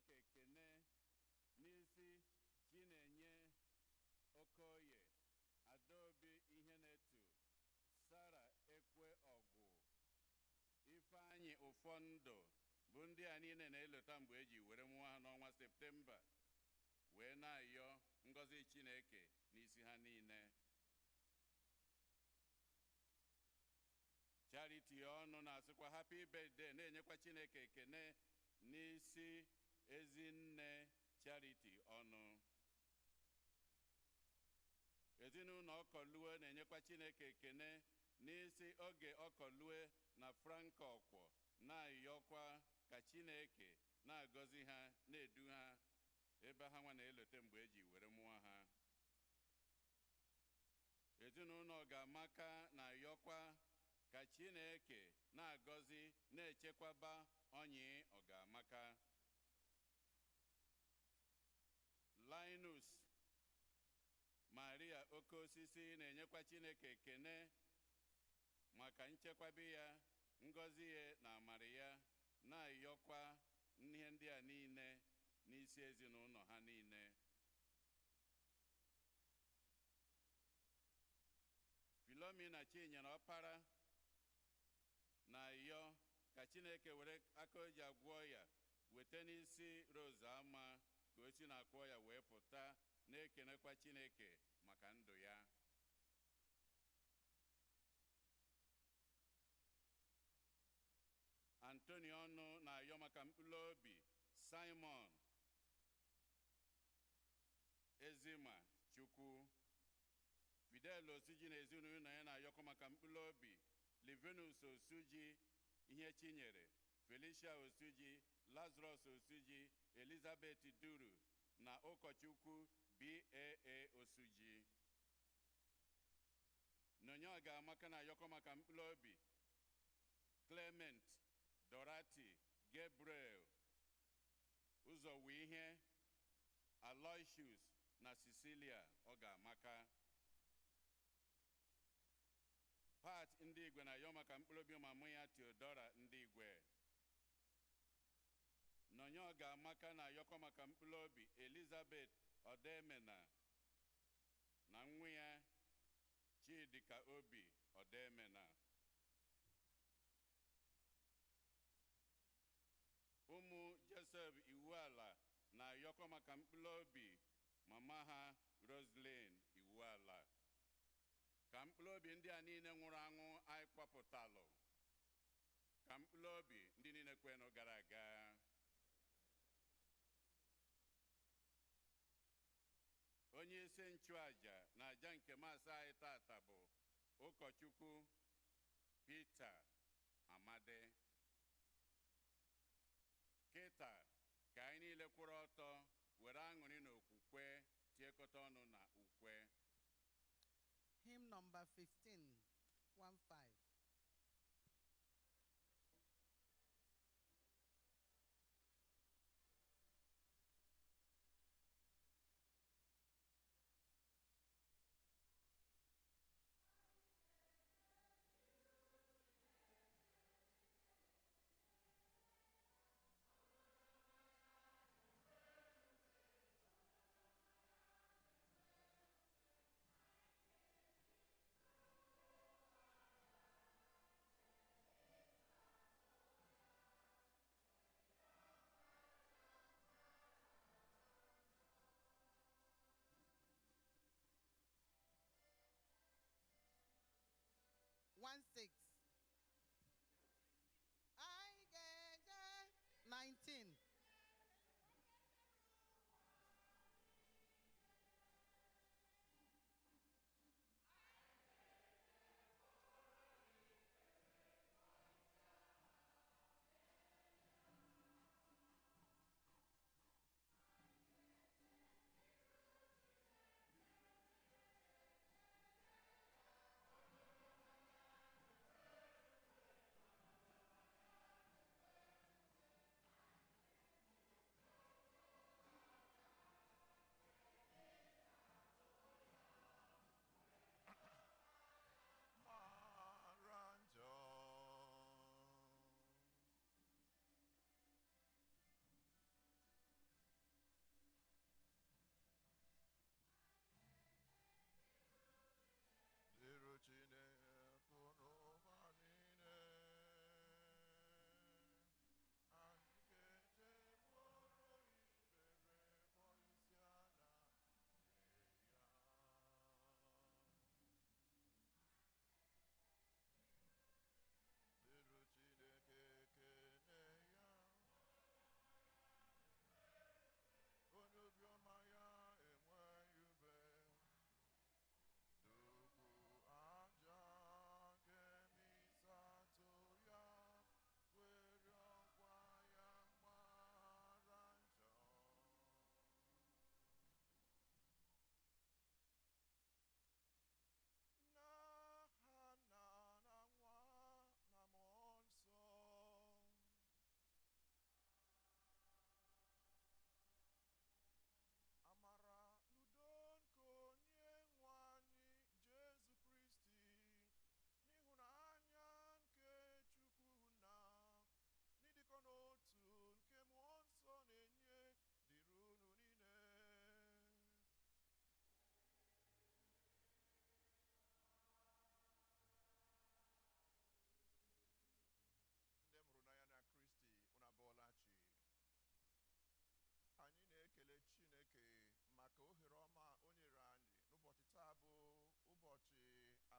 Chineke ekene n'isi Chinenye Okoye, Adaobi Ihenetu, Sara Ekwe Ọgwụ, Ifeanyị Ụfọndụ bụ ndị a niile na-elota mgbe eji were mụọ ha n'ọnwa Septemba, wee na-ayọ ngọzi Chineke n'isi ha niile. Charity Ọnụ na-asịkwa happy birthday, na-enyekwa Chineke ekene n'isi Ezinne Charity Ọnụ. Ezinụlọ Ọkọlue na-enyekwa Chineke ekene n'isi Oge Ọkọlue na Frank Ọkwọ, na-ayọkwa ka Chineke na-agọzi ha, na-edu ha ebe ha nwa na-elote mgbe eji were mụọ ha. Ezinụlọ Ga-amaka na-ayọkwa ka Chineke na-agọzi, na-echekwaba Onyi Ọgamaka. Linus Maria Okeosisi na-enyekwa Chineke ekene maka nchekwabi ya, ngọzi ya na amara ya, na-ayọkwa ihe ndị a niile n'isi ezinụlọ ha niile. Philomena Chinyere Ọpara na-ayọ ka Chineke were aka o ji agwọ ya weta n'isi Rose Ama, ka o si na-akwọ ya wee pụta, na-ekenekwa Chineke maka ndụ ya. Antonio Ọnụ na-ayọ maka mkpụrụ obi Simon Ezima Chukwu. Fidel Osuji na ezinụlọ ya na-ayọkọ maka mkpụrụ obi Livinus Osuji, Ihe Chinyere, Felicia Osuji, Lazarus Osuji, Elizabeth Duru na ụkọchukwu BAA Osuji. Nonye Ọgamaka na-ayọkọ maka mkpụrụ obi Clement Dorothy Gabriel Ụzọwihe, Aloysius na Cecilia Ọgamaka. Pat Ndị Igwe na-ayọ maka mkpụrụ obi mamụ ya Theodora Ndị Igwe. Nonye Ọgamaka na-ayọkọ maka mkpụrụ obi Elizabeth Ọdemena na nwa ya Chidika Obi Ọdemena. Ụmụ Joseph Iwuala na-ayọkọ maka mkpụrụ obi mama ha Roslyn Iwuala. Ka mkpụrụ obi ndị a niile nwụrụ anwụ anyị kpọpụtalụ, ka mkpụrụ obi ndị niile kwenụ gara aga. Onye isi nchụaja na aja nke maasị anyị tata bụ ụkọchukwu Peter Amadi. Kịta ka anyị niile kwụrụ ọtọ were aṅụrị na okwukwe tiekọta ọnụ na ukwe. Hymn number 15, 1-5. 16. I get 19.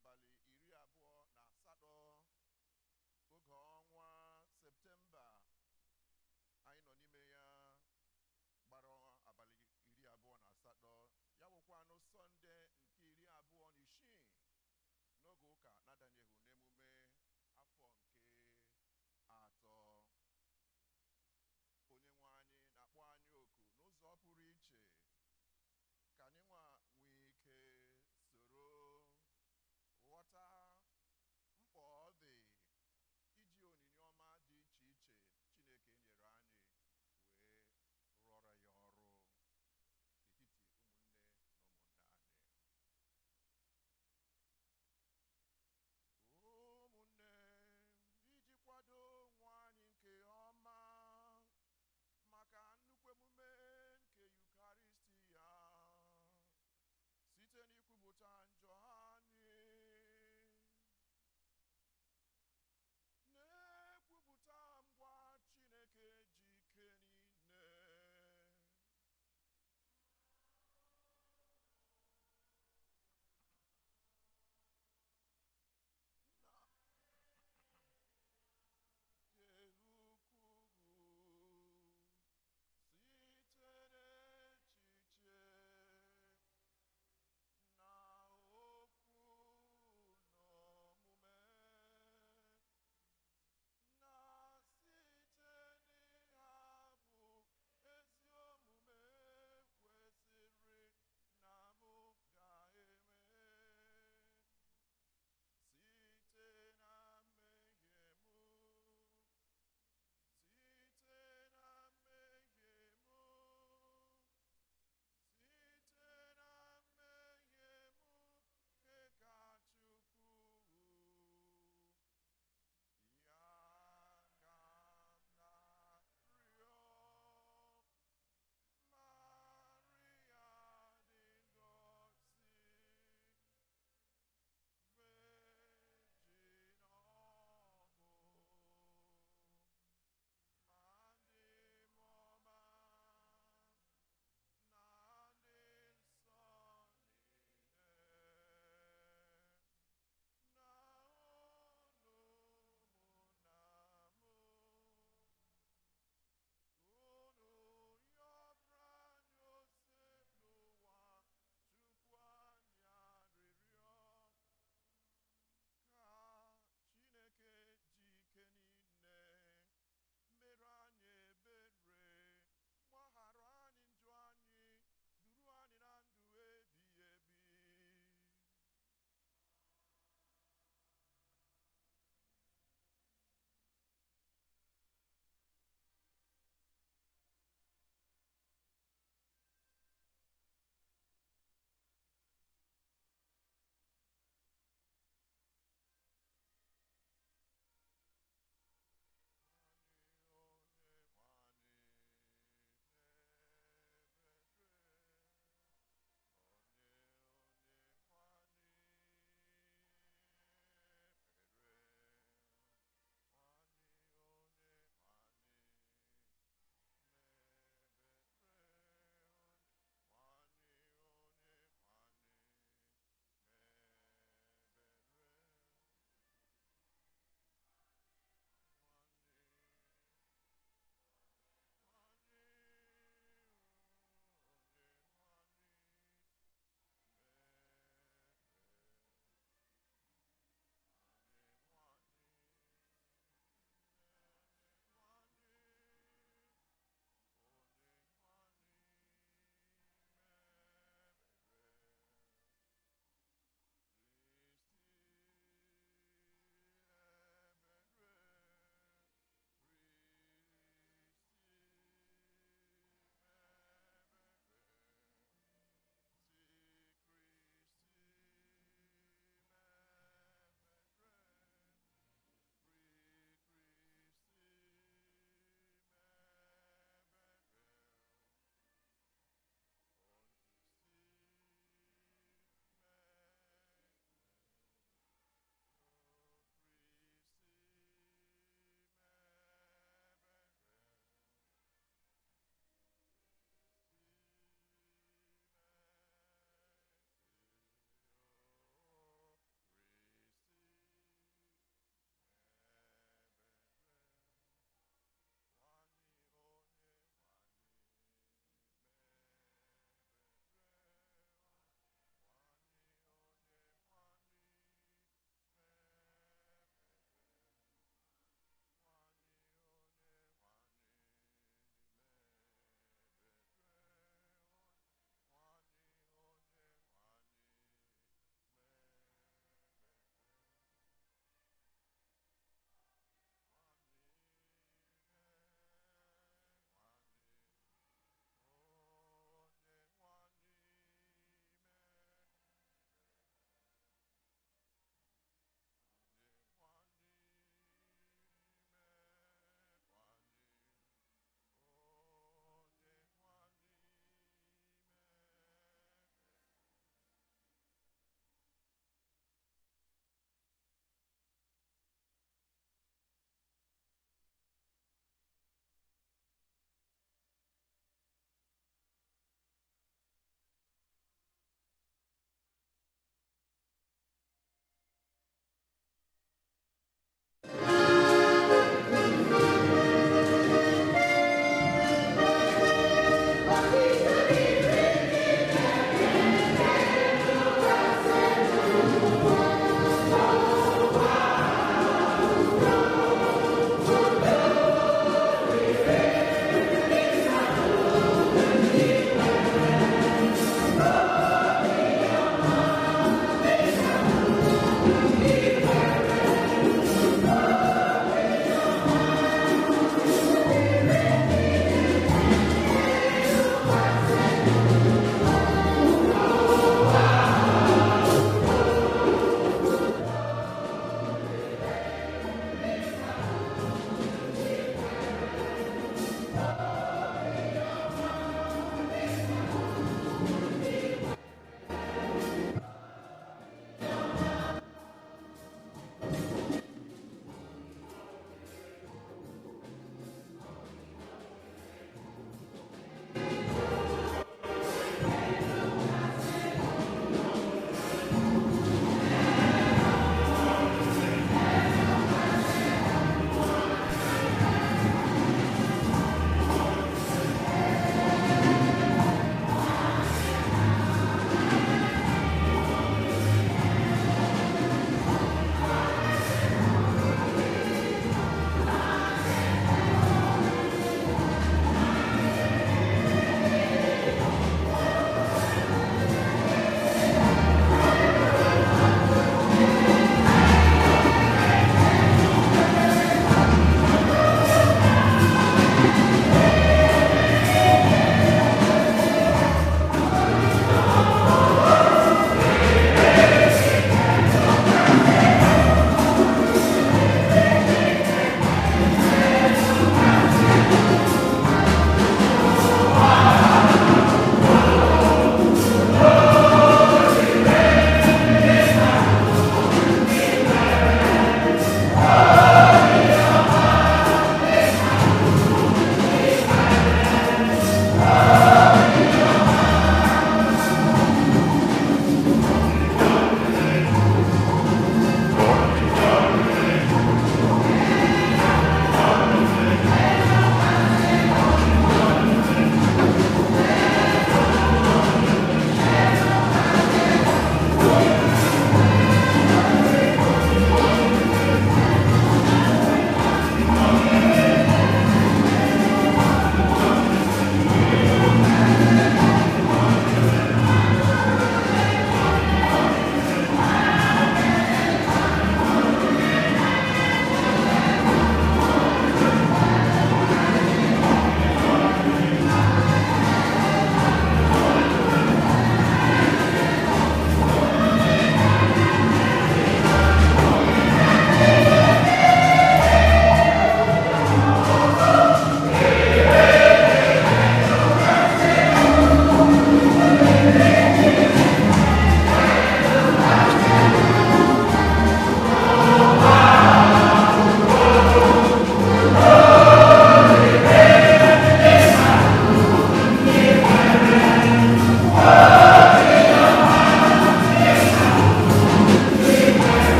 Abalị 28 oge ọnwa Septemba anyị nọ n'ime ya gbara abalị 28, ya bụkwanụ Sọnde nke 26 n'oge ụka na-adanyeghị n'emume afọ nke atọ. Onye nwe anyị na-akpọ anyị oku n'ụzọ pụrụ iche ka anyị nwa nwee ike soro ghọta mkpa ọ dị iji onyinye ọma dị iche iche Chineke nyere anyị wee rụọrọ ya ọrụ n'etiti ụmụnne na ụmụnna anyị. Ụmụnne, iji kwado onwe anyị nke ọma maka nnukwu emume nke Yukaristi ya, site n'ikwupụta njọ anyị, na-ekwupụta ngwa Chineke ji ike niile, na nke ukwuu site n'echiche na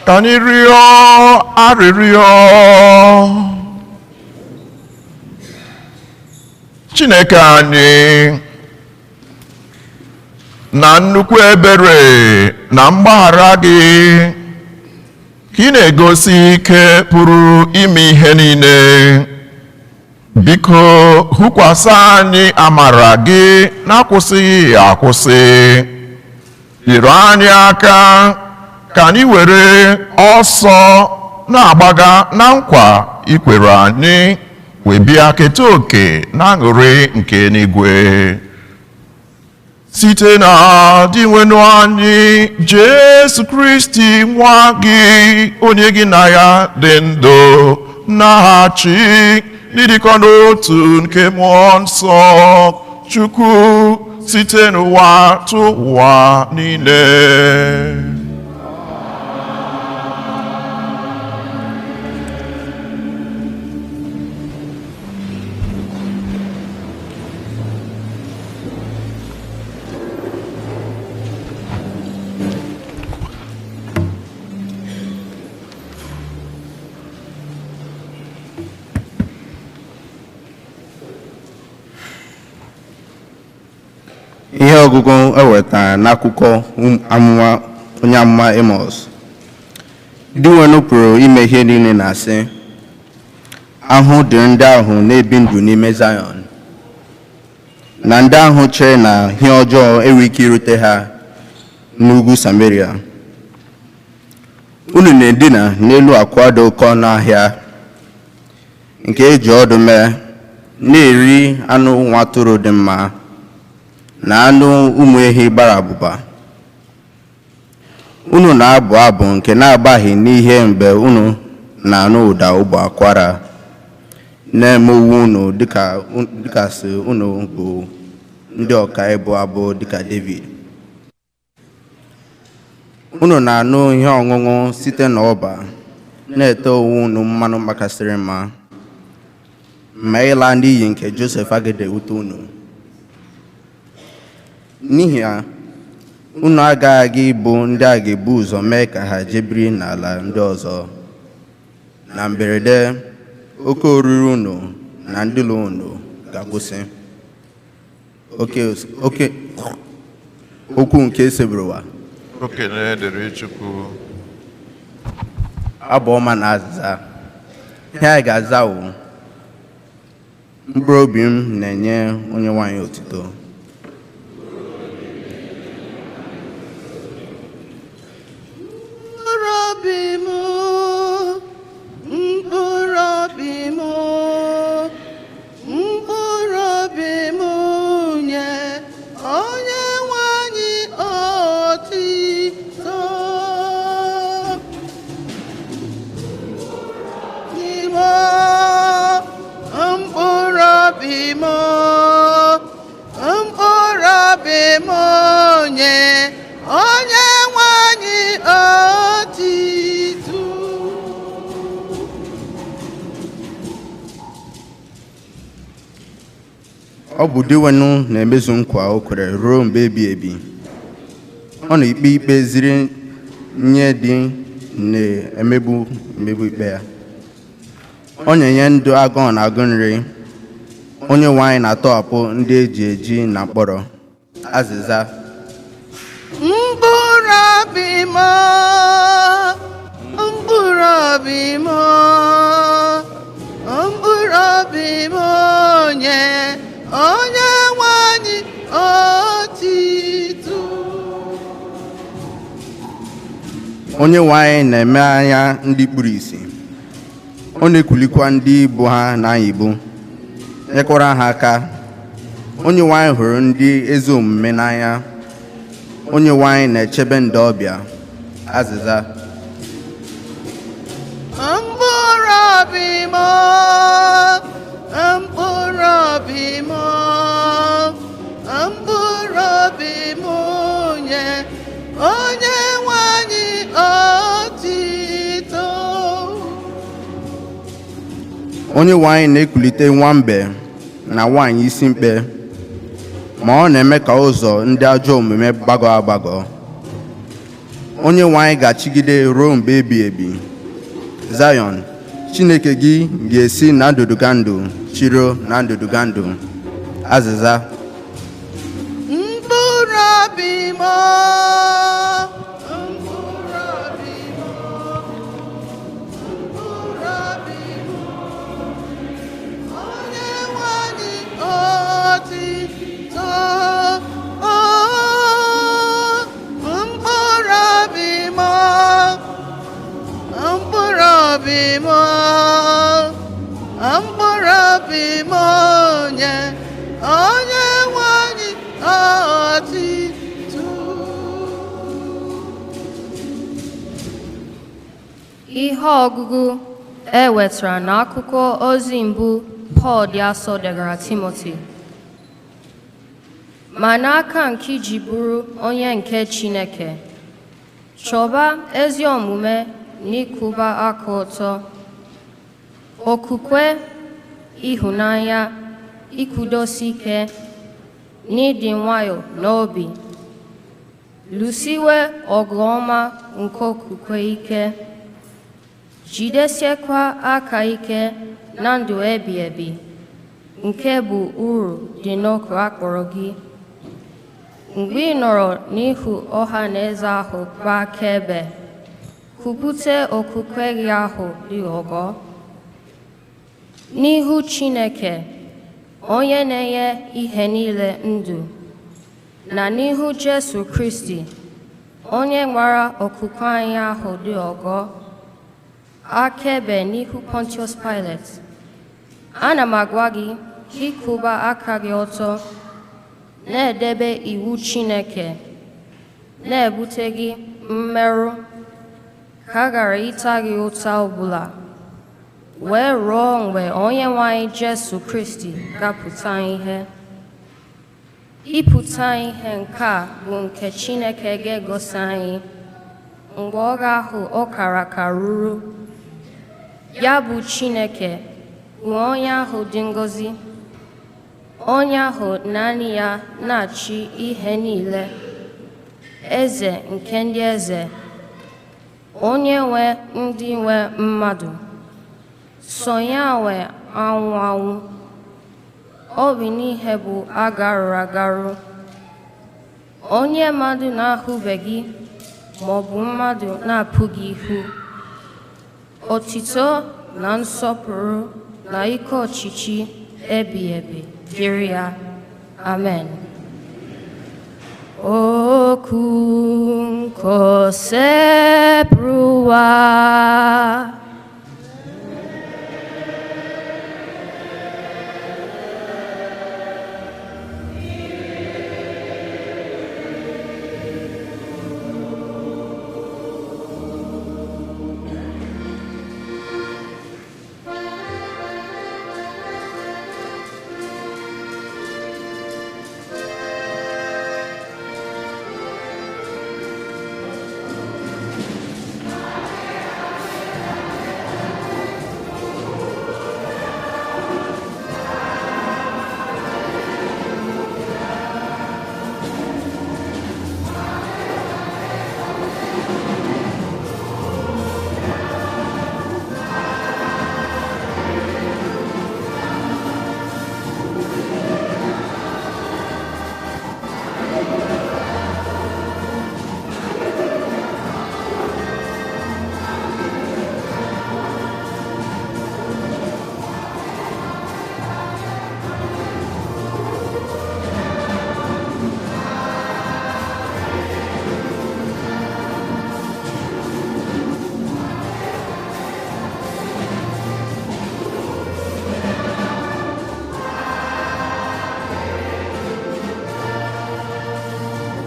Ka anyị rịọ arịrịọ. Chineke anyị, na nnukwu ebere na mgbaghara gị ka ị na-egosi ike pụrụ ime ihe niile. Biko hụkwasị anyị amara gị na-akwụsịghị akwụsị. Nyere anyị aka ka anyị were ọsọ na-agbaga na nkwa ikwere anyị wee bịa keta oke na aṅụrị nke eluigwe. Site na Dinwenụ anyị Jesu Kristi nwa gị, onye gị na ya dị ndụ na-achị n'ịdịkọ n'otu nke Mmụọ Nsọ Chukwu site n'ụwa tụ ụwa niile. Ihe ọgụgụ e wetara n'akwụkwọ amụma onye amụma Amos. Dinwenụ pụrụ ime ihe niile na-asị, ahụhụ dịrị ndị ahụ na-ebi ndụ n'ime Zayọn, na ndị ahụ chere na ihe ọjọọ enweghị ike irute ha n'ugwu Samaria. Unu na-edina n'elu akwa dị oke ọnụ ahịa nke eji ọdụ mee, na-eri anụ nwa atụrụ dị mma na anụ ụmụ ehi gbara abụba. Unu na-abụ abụ nke na-abaghị n'ihe mgbe unu na-anụ ụda ụbọ akwara na-eme uwe unu dịka sị unu bụ ndị ọka ịbụ abụ dịka David. Unu na-aṅụ ihe ọṅụṅụ site n'ọba, na-ete onwe unu mmanụ makasịrị mma, ma ịla n'iyi nke Josef agaghị ewute unu. N'ihi ya, unu agaghị ịbụ ndị a ga-ebu ụzọ mee ka ha jebiri n'ala ndị ọzọ. Na mberede, oke oriri unu na ndịlụ unu ga-akwụsị. Oke okwu nke Sebụrụwa. Okene dịrị Chukwu. Abụ ọma na azịza. Ihe anyị ga-aza wụ, mkpụrụ obi m na-enye onye nwanyị otito. Mkpụrụ obi m nye onye nwanyị otito. N'ime mkpụrụ obi m, mkpụrụ obi m nye onye nwanyị otito. Ọ bụ Dinwenụ na-emezu nkwa o kwere ruo mgbe ebighị ebi. Ọ na-ekpe ikpe ziri nye dị na-emegbu emegbu ikpe ya. Ọ na-enye ndụ agụụ na agụ nri. Onye nwe anyị na-atọhapụ ndị eji eji na mkpọrọ. Azịza. Mkpụrụ obi m, mkpụrụ obi m, mkpụrụ obi m nye onye nwanyị otito. Onye nwe anyị na-eme anya ndị kpuru ìsì. Ọ na-ekulikwa ndị ibu ha na-anyịgbu, nyekwara ha aka. Onye nwe anyị hụrụ ndị ezi omume n'anya. Onye nwe anyị na-echebe ndị ọbịa. Azịza. Mkpụrụ obi m, mkpụrụ obi m, mkpụrụ obi m nye onye nwanyị otito. Onye nwe anyị na-ekulite nwambe na nwaanyị isi mkpe, ma ọ na-eme ka ụzọ ndị ajọ omume gbagọ agbagọ. Onye nwe anyị ga-achịgide ruo mgbe ebi ebi. Zayọn, Chineke gị ga-esi na ndụdụgandụ chiro na ndụdụgandụ. Azịza. Mkpụrụ obi m, mkpụrụ obi m, mkpụrụ obi m, onye nwe anyị otito, mkpụrụ obi m, mkpụrụ obi m, mkpụrụ obi m, onye nwe anyị otito. Ihe ọgụgụ e wetara n'akwụkwọ ozi mbụ Pọl dị asọ degara Timoti. Ma n'aka nke iji bụrụ onye nke Chineke, chọba ezi omume na ịkwụba aka ọtọ, okwukwe, ịhụnanya, ikwudosi ike, na ịdị nwayọ n'obi. Lụsiwe ọgụ ọma nke okwukwe ike. Jidesiekwa aka ike na ndụ ebi ebi, nke bụ uru dị n'oku akpọrọ gị. Mgbe ị nọrọ n'ihu ọha na eze ahụ gbaa akaebe, kwupụta okwukwe gị ahụ dị ọgọ. N'ihu Chineke, onye na-enye ihe niile ndụ, na n'ihu Jesu Kristi, onye gbara okwukwe anyị ahụ dị ọgọ, akaebe n'ihu Pontius Pilate, ana m agwa gị ka ịkwụba aka gị ọtọ, na-edebe iwu Chineke, na-ebute gị mmerụ, ka a ghara ịta gị ụta ọbụla, wee ruo mgbe onye nwe anyị Jesu Kristi ga-apụta ihe. Ịpụta ihe nke a bụ nke Chineke ga-egosi anyị mgbe ọ ga-ahụ ọkara aka ruru. Ya bụ Chineke bụ onye ahụ dị ngọzi, onye ahụ naanị ya na-achị ihe niile, eze nke ndị eze, onye nwe ndị nwe mmadụ, so ya nwe anwụ anwụ, obi n'ihe bụ agarụ agarụ, onye mmadụ na-ahụbeghị maọbụ mmadụ na-apụghị ihu. Otito na nsọpụrụ na ike ọchịchị ebi ebi dịrị ya. Amen. Okwu nke Osebụrụwa.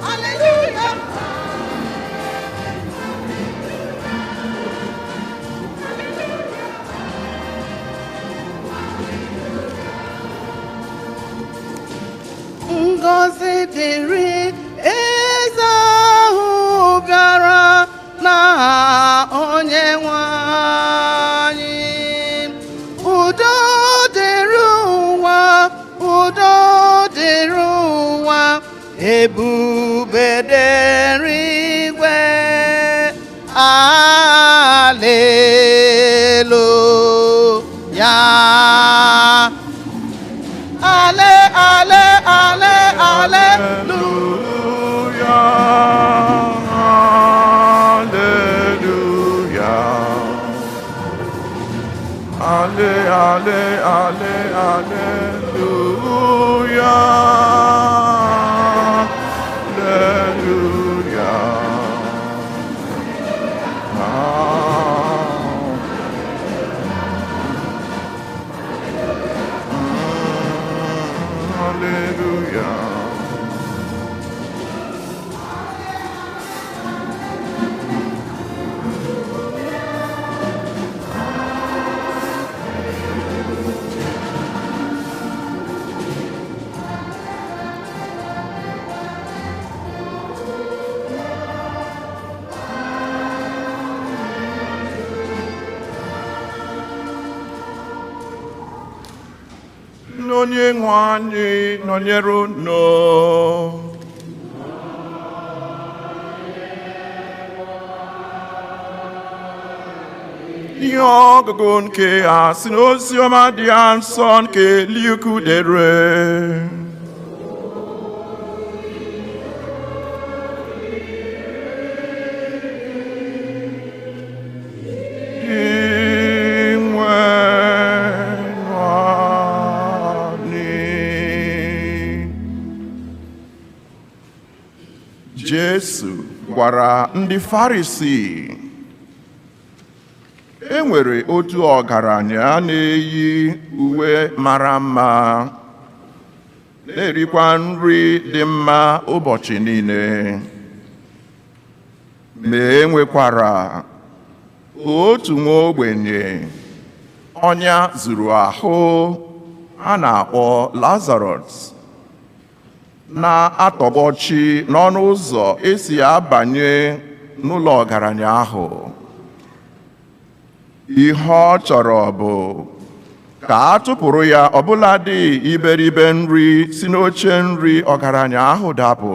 Hallelujah. Ngọzi dịrị eze ahụ bịara n'aha onye nwe anyị. Udo dịrị ụwa, udo dịrị ụwa, ebube dịrị igwe. Aleluya. Ale, ale, ale, aleluya. Hallelujah. Ale, ale, ale, hallelujah. Hallelujah. Ah. Hallelujah. Onye nwe anyị nọnyere unu. Ihe ọgụgụ nke a si n'ozi ọma dị nsọ nke Luk dere. Jesu gwara ndị Farisii, e nwere otu ọgaranya na-eyi uwe mara mma, na-erikwa nri dị mma ụbọchị niile. Ma e nwekwara otu nwa ogbenye ọnya zuru ahụ a na-akpọ Lazarọs, na-atọgbọchi n'ọnụ ụzọ esi abanye n'ụlọ ọgaranya ahụ. Ihe ọ chọrọ bụ ka a tụpụrụ ya ọbụladị iberibe nri si n'oche nri ọgaranya ahụ dapụ.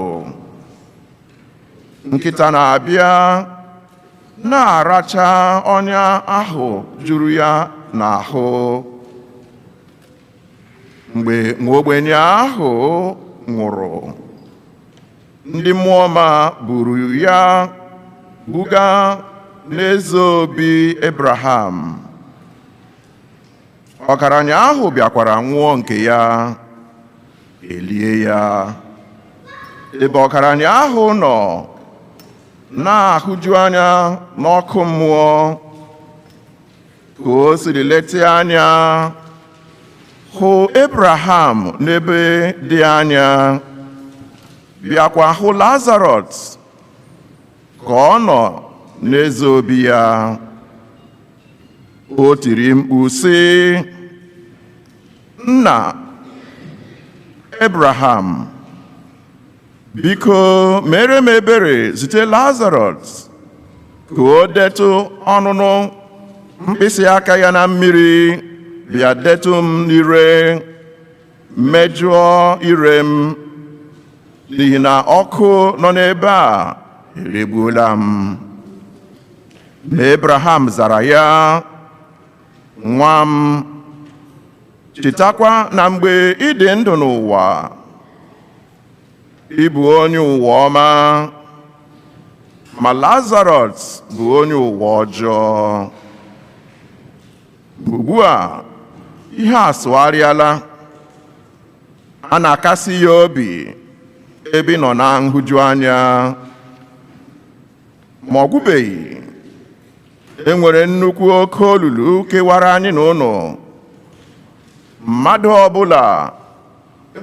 Nkịta na-abịa na-aracha ọnya ahụ juru ya n'ahụ. Mgbe nwa ogbenye ahụ nwụrụ, ndị mmụọ ọma buru ya buga n'eze obi Abraham. Ọgaranya ahụ bịakwara nwụọ nke ya, elie ya. Ebe ọgaranya ahụ nọ na-ahụju anya n'ọkụ mmụọ, ka o siri lete anya hụ Abraham n'ebe dị anya, bịakwa hụ Lazarọs ka ọ nọ n'eze obi ya. O tiri mkpu sị, Nna Abraham, biko mere m ebere zite Lazarọs ka o detụ ọnụnụ mkpịsị aka ya na mmiri, bịa detụ m n'ire, mejụọ ire m, n'ihi na ọkụ nọ n'ebe a eregbuola m. Ma Abraham zara ya, nwa m, chetakwa na mgbe ị dị ndụ n'ụwa, ị bụ onye ụwa ọma, ma Lazarọs bụ onye ụwa ọjọọ. Ugbu a, ihe asụgharịala, a na-akasi ya obi ebe ị nọ na nhụju anya. Ma ọ gwụbeghị, e nwere nnukwu oke olulu kewara anyị na ụnụ. Mmadụ ọbụla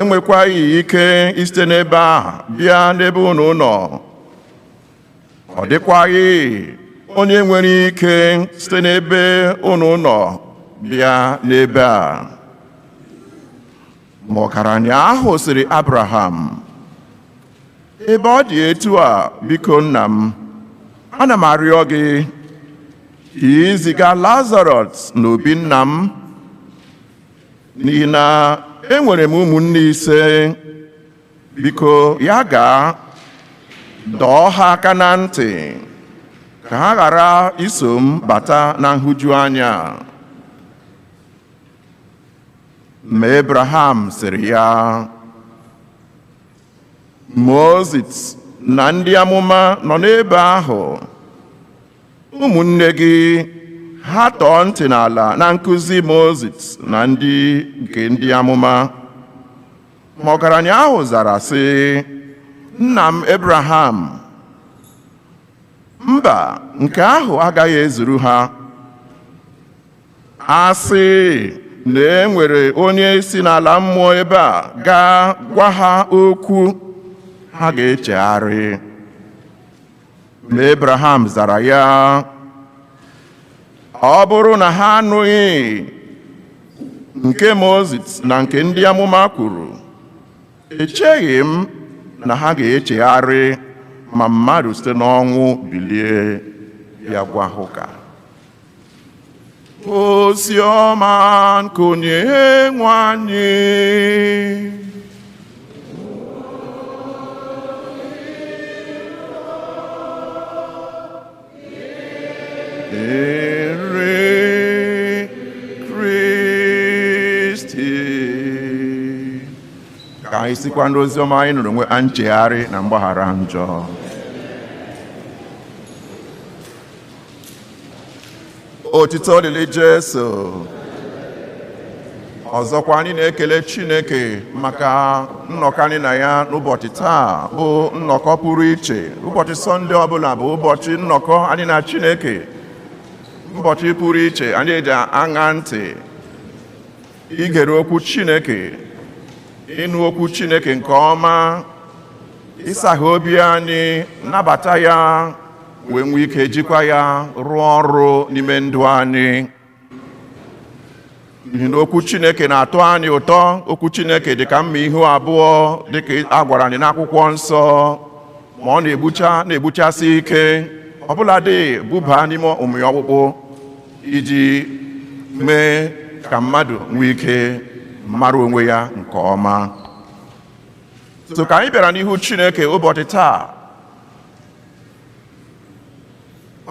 enwekwaghị ike isite n'ebe ahụ bịa n'ebe ụnụ nọ. Ọ dịkwaghị onye nwere ike site n'ebe ụnụ nọ bịa n'ebe a. Ma ọgaranya ahụ sịrị Abraham, ebe ọ dị etu a, biko nna m, ana m arịọ gị ka ị ziga Lazarọs n'obi nna m, n'ihi na enwere m ụmụnne ise. Biko ya gaa dọọ ha aka na ntị Ka ha ghara iso m bata na nhụjuanya a. Ma Abraham sịrị ya, Mozis na ndị amụma nọ n'ebe ahụ, ụmụnne gị ha tọọ ntị n'ala na nkụzi Mozis na ndị nke ndị amụma. Ma ọgaranya ahụ zara sị, Nna m Abraham, mba, nke ahụ agaghị ezuru ha. A sị na e nwere onye si n'ala mmụọ ebe a gaa gwa ha okwu, ha ga-echegharị. Ma Abraham zara ya, ọ bụrụ na ha anụghị nke Mozis na nke ndị amụma kwuru, echeghị m na ha ga-echegharị ma mmadụ site n'ọnwụ bilie bịa gwa ha ụka. Ozi ọma nke onye nwe anyị. Dịrị Kristi. Ka anyị sikwa n'ozi ọma anyị nụrụ nwe nchegharị na mgbaghara njọ. Otito dịrị Jesu. Ọzọkwa anyị na-ekele Chineke maka nnọkọ anyị na ya n'ụbọchị taa bụ nnọkọ pụrụ iche. Ụbọchị Sọnde ọbụla bụ ụbọchị nnọkọ anyị na Chineke, ụbọchị pụrụ iche anyị eji aṅa ntị igere okwu Chineke, ịnụ okwu Chineke nke ọma, ịsaghe obi anyị, nabata ya, wee nwee ike jikwa ya rụọ ọrụ n'ime ndụ anyị. N'ihi na okwu Chineke na-atọ anyị ụtọ. Okwu Chineke dị ka mma ihu abụọ, dịka a gwara anyị n'akwụkwọ nsọ, ma ọ na-egbuchasị ike, ọbụladị buba n'ime ụmị ọkpụkpụ, iji mee ka mmadụ nwee ike mara onwe ya nke ọma. So ka anyị bịara n'ihu Chineke ụbọchị taa,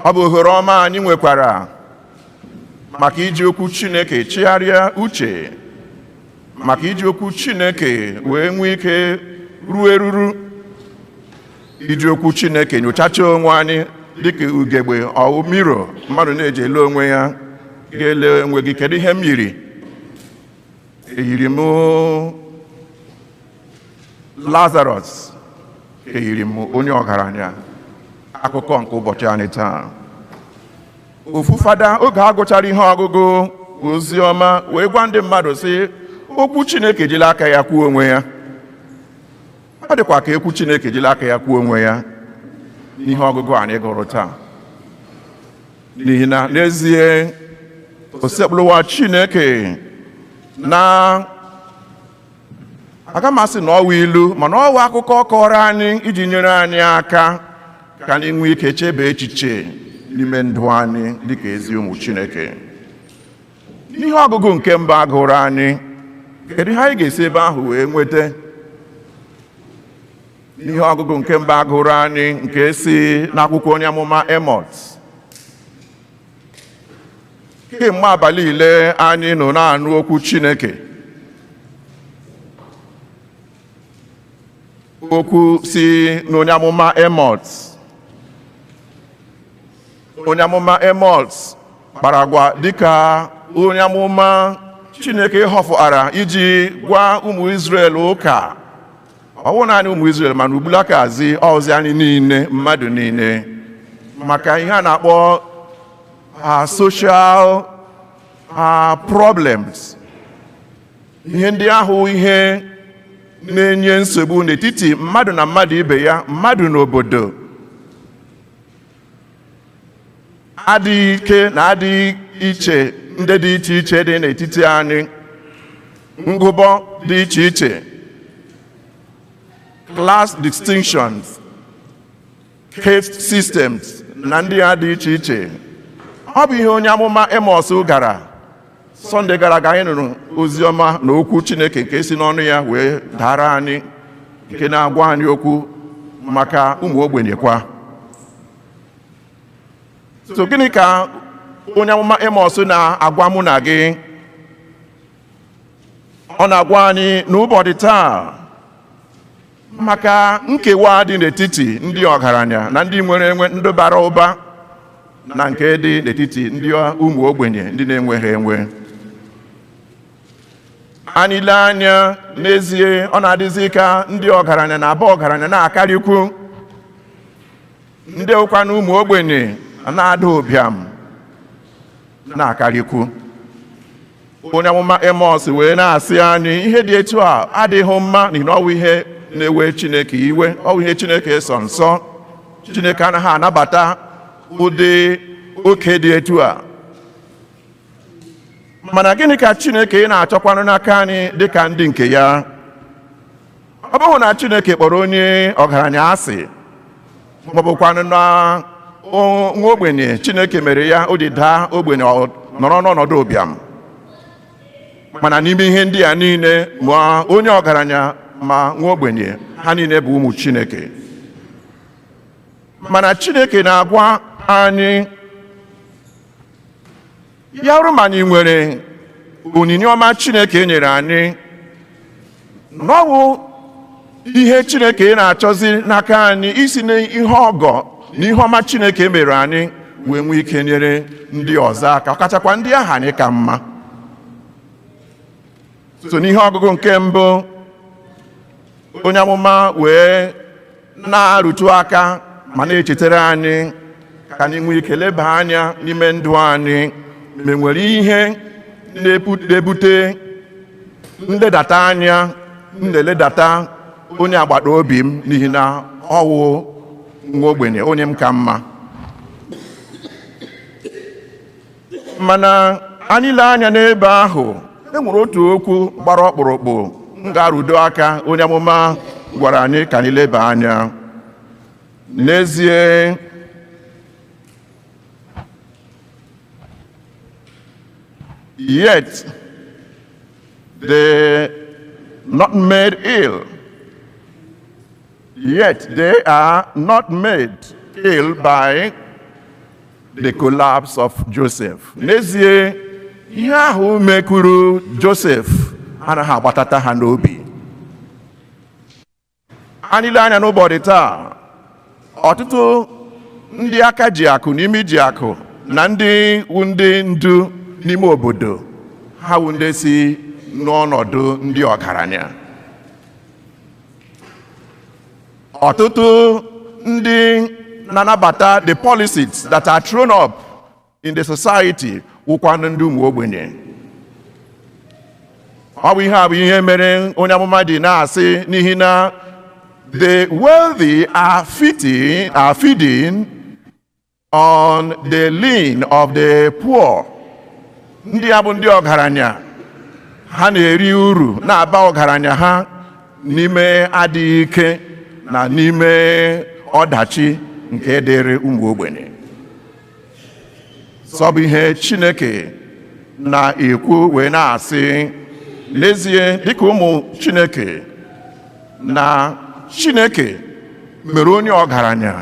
ọ bụ ohere ọma anyị nwekwara maka iji okwu Chineke chigharịa uche, maka iji okwu Chineke wee nwee ike ruo eruru, iji okwu Chineke nyochacha onwe anyị dịka ugegbe ọwụ miro mmadụ na-eji ele onwe ya, ga-ele onwe gị, kedu ihe m yiri? Eyiri m Lazarus? Eyiri m onye ọgaranya? Akụkọ nke ụbọchị anyị taa. Ofu fada oge a gụchara ihe ọgụgụ ozi ọma wee gwa ndị mmadụ sị, okwu Chineke jila aka ya kwuo onwe ya. Ọ dịkwa ka ekwu Chineke jila aka ya kwuo onwe ya n'ihe ọgụgụ anyị gụrụ taa. N'ihi na n'ezie osekpụlụwa Chineke na aga m asị na ọwa ilu, mana ọwa akụkọ kọrọ anyị iji nyere anyị aka ka anyị nwee ike chebe echiche n'ime ndụ anyị dịka ezi ụmụ Chineke. N'ihe ọgụgụ nke mbụ agụrụ anyị, kedu ihe anyị ga-esi ebe ahụ wee nweta? N'ihe ọgụgụ nke mbụ agụrụ anyị nke si n'akwụkwọ onye amụma Emos, kemgbe abalị ile anyị nọ na-anụ okwu Chineke, okwu si n'onye amụma Emos. Onye amụma Emos kpara agwa dịka onye amụma Chineke họfụara iji gwa ụmụ Izrel ụka. Ọ bụrụ naanị ụmụ Izrel, mana ugbulakazi ọzi anyị niile, mmadụ niile, maka ihe a na-akpọ social problems, ihe ndị ahụ ihe na-enye nsogbu n'etiti mmadụ na mmadụ ibe ya, mmadụ n'obodo, adịghị ike na adịghị iche ndị dị iche iche dị n'etiti anyị, ngụbọ dị iche iche, class distinctions, caste systems na ndị a dị iche iche. Ọ bụ ihe onye amụma Emos gara. Sọnde gara aga anyị nụrụ ozi ọma na okwu Chineke nke si n'ọnụ ya wee dara anyị, nke na-agwa anyị okwu maka ụmụ ogbenye kwa. So gịnị ka onye amụma Amos na-agwa mụ na gị? Ọ na-agwa anyị n'ụbọchị taa maka nkewa dị n'etiti ndị ọgaranya na ndị nwere enwe, ndị bara ụba, na nke dị n'etiti ndị ụmụ ogbenye, ndị na-enweghị enwe. Anyị lee anya n'ezie, ọ na-adịzi ka ndị ọgaranya na-aba ọgaranya na-akarịkwu, ndị ụkwa na ụmụ ogbenye na-ada ụbịam na-akarịkwu. Onye amụma Amos wee na-asị anyị ihe dị etu a adịghị mma, n'ihi na ọ bụ ihe na-ewe Chineke iwe, ọ bụ ihe Chineke sọ nsọ. Chineke anaghị anabata ụdị oke dị etu a. Mana gịnị ka Chineke na-achọkwanụ n'aka anyị dịka ndị nke ya? Ọ bụghị na Chineke kpọrọ onye ọgaranya asị, maọbụkwanụ na nwa ogbenye Chineke mere ya o ji daa ogbenye, ọ nọrọ n'ọnọdụ ụbịam. Mana n'ime ihe ndị a niile, ma onye ọgaranya ma nwa ogbenye, ha niile bụ ụmụ Chineke. Mana Chineke na-agwa anyị, ya bụrụ ma anyị nwere onyinye ọma Chineke nyere anyị, na ọ bụ ihe Chineke na-achọzi n'aka anyị isi n'ihe ọgọ na ihe ọma Chineke mere anyị wee nwee ike nyere ndị ọzọ aka, ọkachakwa ndị ahụ anyị ka mma. So n'ihe ọgụgụ nke mbụ, onye amụma wee na-arụtụ aka ma na-echetara anyị ka anyị nwee ike leba anya n'ime ndụ anyị, ma enwere ihe na-ebute nledata anya m na-eledata onye agbata obi m n'ihi na ọ wụ nwa ogbenye, onye m ka mma. Mana anyị lee anya n'ebe ahụ, e nwere otu okwu gbara ọkpụrụkpụ m ga-arụdo aka onye amụma gwara anyị ka anyị leba anya. N'ezie, yet they not made ill, yet they are not made ill by the collapse of Joseph. N'ezie, ihe ahụ mekuru Joseph anaghị agbatata ha n'obi. Anyị lee anya n'ụbọchị taa, ọtụtụ ndị aka ji akụ n'ime ji akụ na ndị wu ndị ndu n'ime obodo ha wu ndị si n'ọnọdụ ndị ọgaranya. Ọtụtụ ndị na-anabata the policies that are thrown up in the society wụkwanụ ndị ụmụ ogbenye. Ọ bụ ihe a bụ ihe mere onye amụma ji na-asị, n'ihi na the wealthy are feeding on the lean of the poor. Ndị a bụ ndị ọgaranya, ha na-eri uru na-aba ọgaranya ha n'ime adịghị ike na n'ime ọdachi nke dịrị ụmụ ogbenye. Sọ bụ ihe Chineke na-ekwu wee na-asị, n'ezie dịka ụmụ Chineke, na Chineke mere onye ọgaranya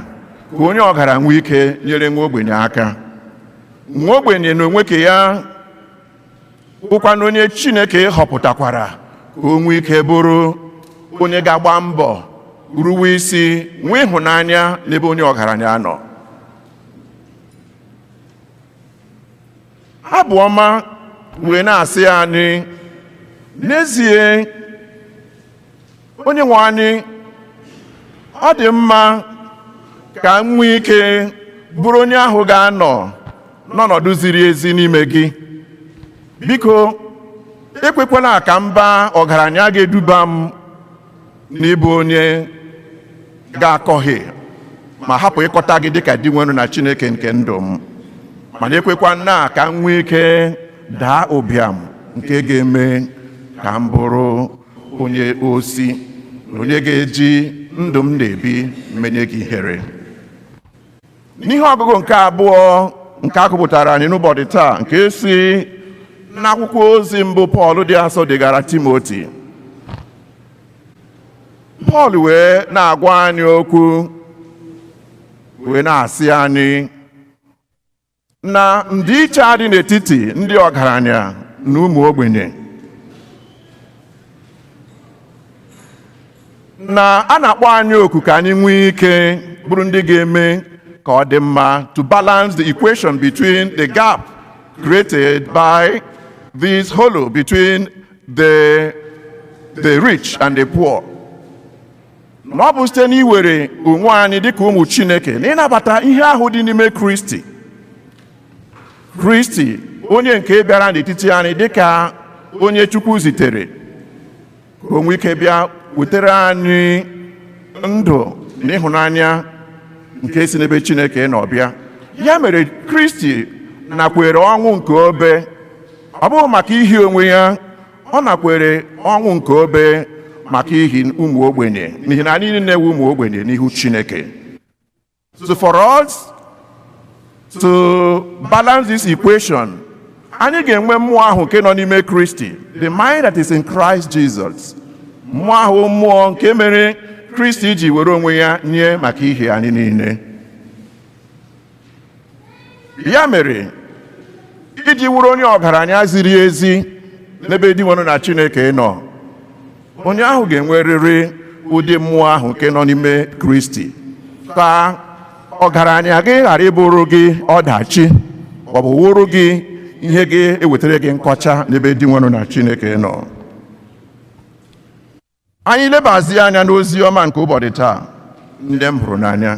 ka onye ọgaranya nwee ike nyere nwa ogbenye aka. Nwa ogbenye na onwe ke ya bụkwa onye Chineke họpụtakwara ka o nwee ike bụrụ onye ga-agba mbọ ruwe isi, nwee ịhụnanya n'ebe onye ọgaranya nọ. Abụ ọma wee na-asị anyị, n'ezie onye nwe anyị, ọ dị mma ka m nwee ike bụrụ onye ahụ ga-anọ n'ọnọdụ ziri ezi n'ime gị. Biko ekwekwala ka mba ọgaranya ga-eduba m n'ịbụ onye ga-akọghị ma hapụ ịkọta gị dịka di nwere na Chineke nke ndụ m, mana ekwekwa nna ka m nwee ike daa ụbịam nke ga-eme ka m bụrụ onye osi na onye ga-eji ndụ m na-ebi menye gị ihere. N'ihe ọgụgụ nke abụọ nke a gụpụtara anyị n'ụbọchị taa, nke si n'akwụkwọ ozi mbụ Pọl dị asọ degara Timoti, Pọl wee na-agwa anyị okwu wee na-asị anyị, Na ndịiche a dị n'etiti ndị ọgaranya na ụmụ ogbenye, na a na-akpọ anyị oku ka anyị nwee ike bụrụ ndị ga-eme ka ọ dị mma, to balance the equation between the gap created by this hollow between the rich and the poor. Na ọ bụ site n'iwere onwe anyị dịka ụmụ Chineke na ịnabata ihe ahụ dị n'ime Kristi, Kristi onye nke bịara n'etiti anyị dịka onye Chukwu zitere ka o nwee ike bịa wetara anyị ndụ na ịhụnanya nke si n'ebe Chineke nọ bịa. Ya mere Kristi nakwere ọnwụ nke obe, ọ bụghị maka ihi onwe ya, ọ nakwere ọnwụ nke obe maka ihi ụmụ ogbenye, n'ihi na anyị niile na-ewu ụmụ ogbenye n'ihu Chineke. So for us to balance this equation, anyị ga-enwe mmụọ ahụ nke nọ n'ime Kristi, the mind that is in Christ Jesus. Mmụọ ahụ, mmụọ nke mere Kristi ji were onwe ya nye maka ihi anyị niile. Ya mere iji wụrụ onye ọgaranya ziri ezi n'ebe Dinwenụ na Chineke nọ, onye ahụ ga-enwerịrị ụdị mmụọ ahụ nke nọ n'ime Kristi, ka ọgaranya gị ghara ịbụrụ gị ọdachi, ọ bụ wụrụ gị ihe ga-ewetara gị nkọcha n'ebe Dinwenụ na Chineke nọ. Anyị lebazie anya n'ozi ọma nke ụbọchị taa, ndị m hụrụ n'anya.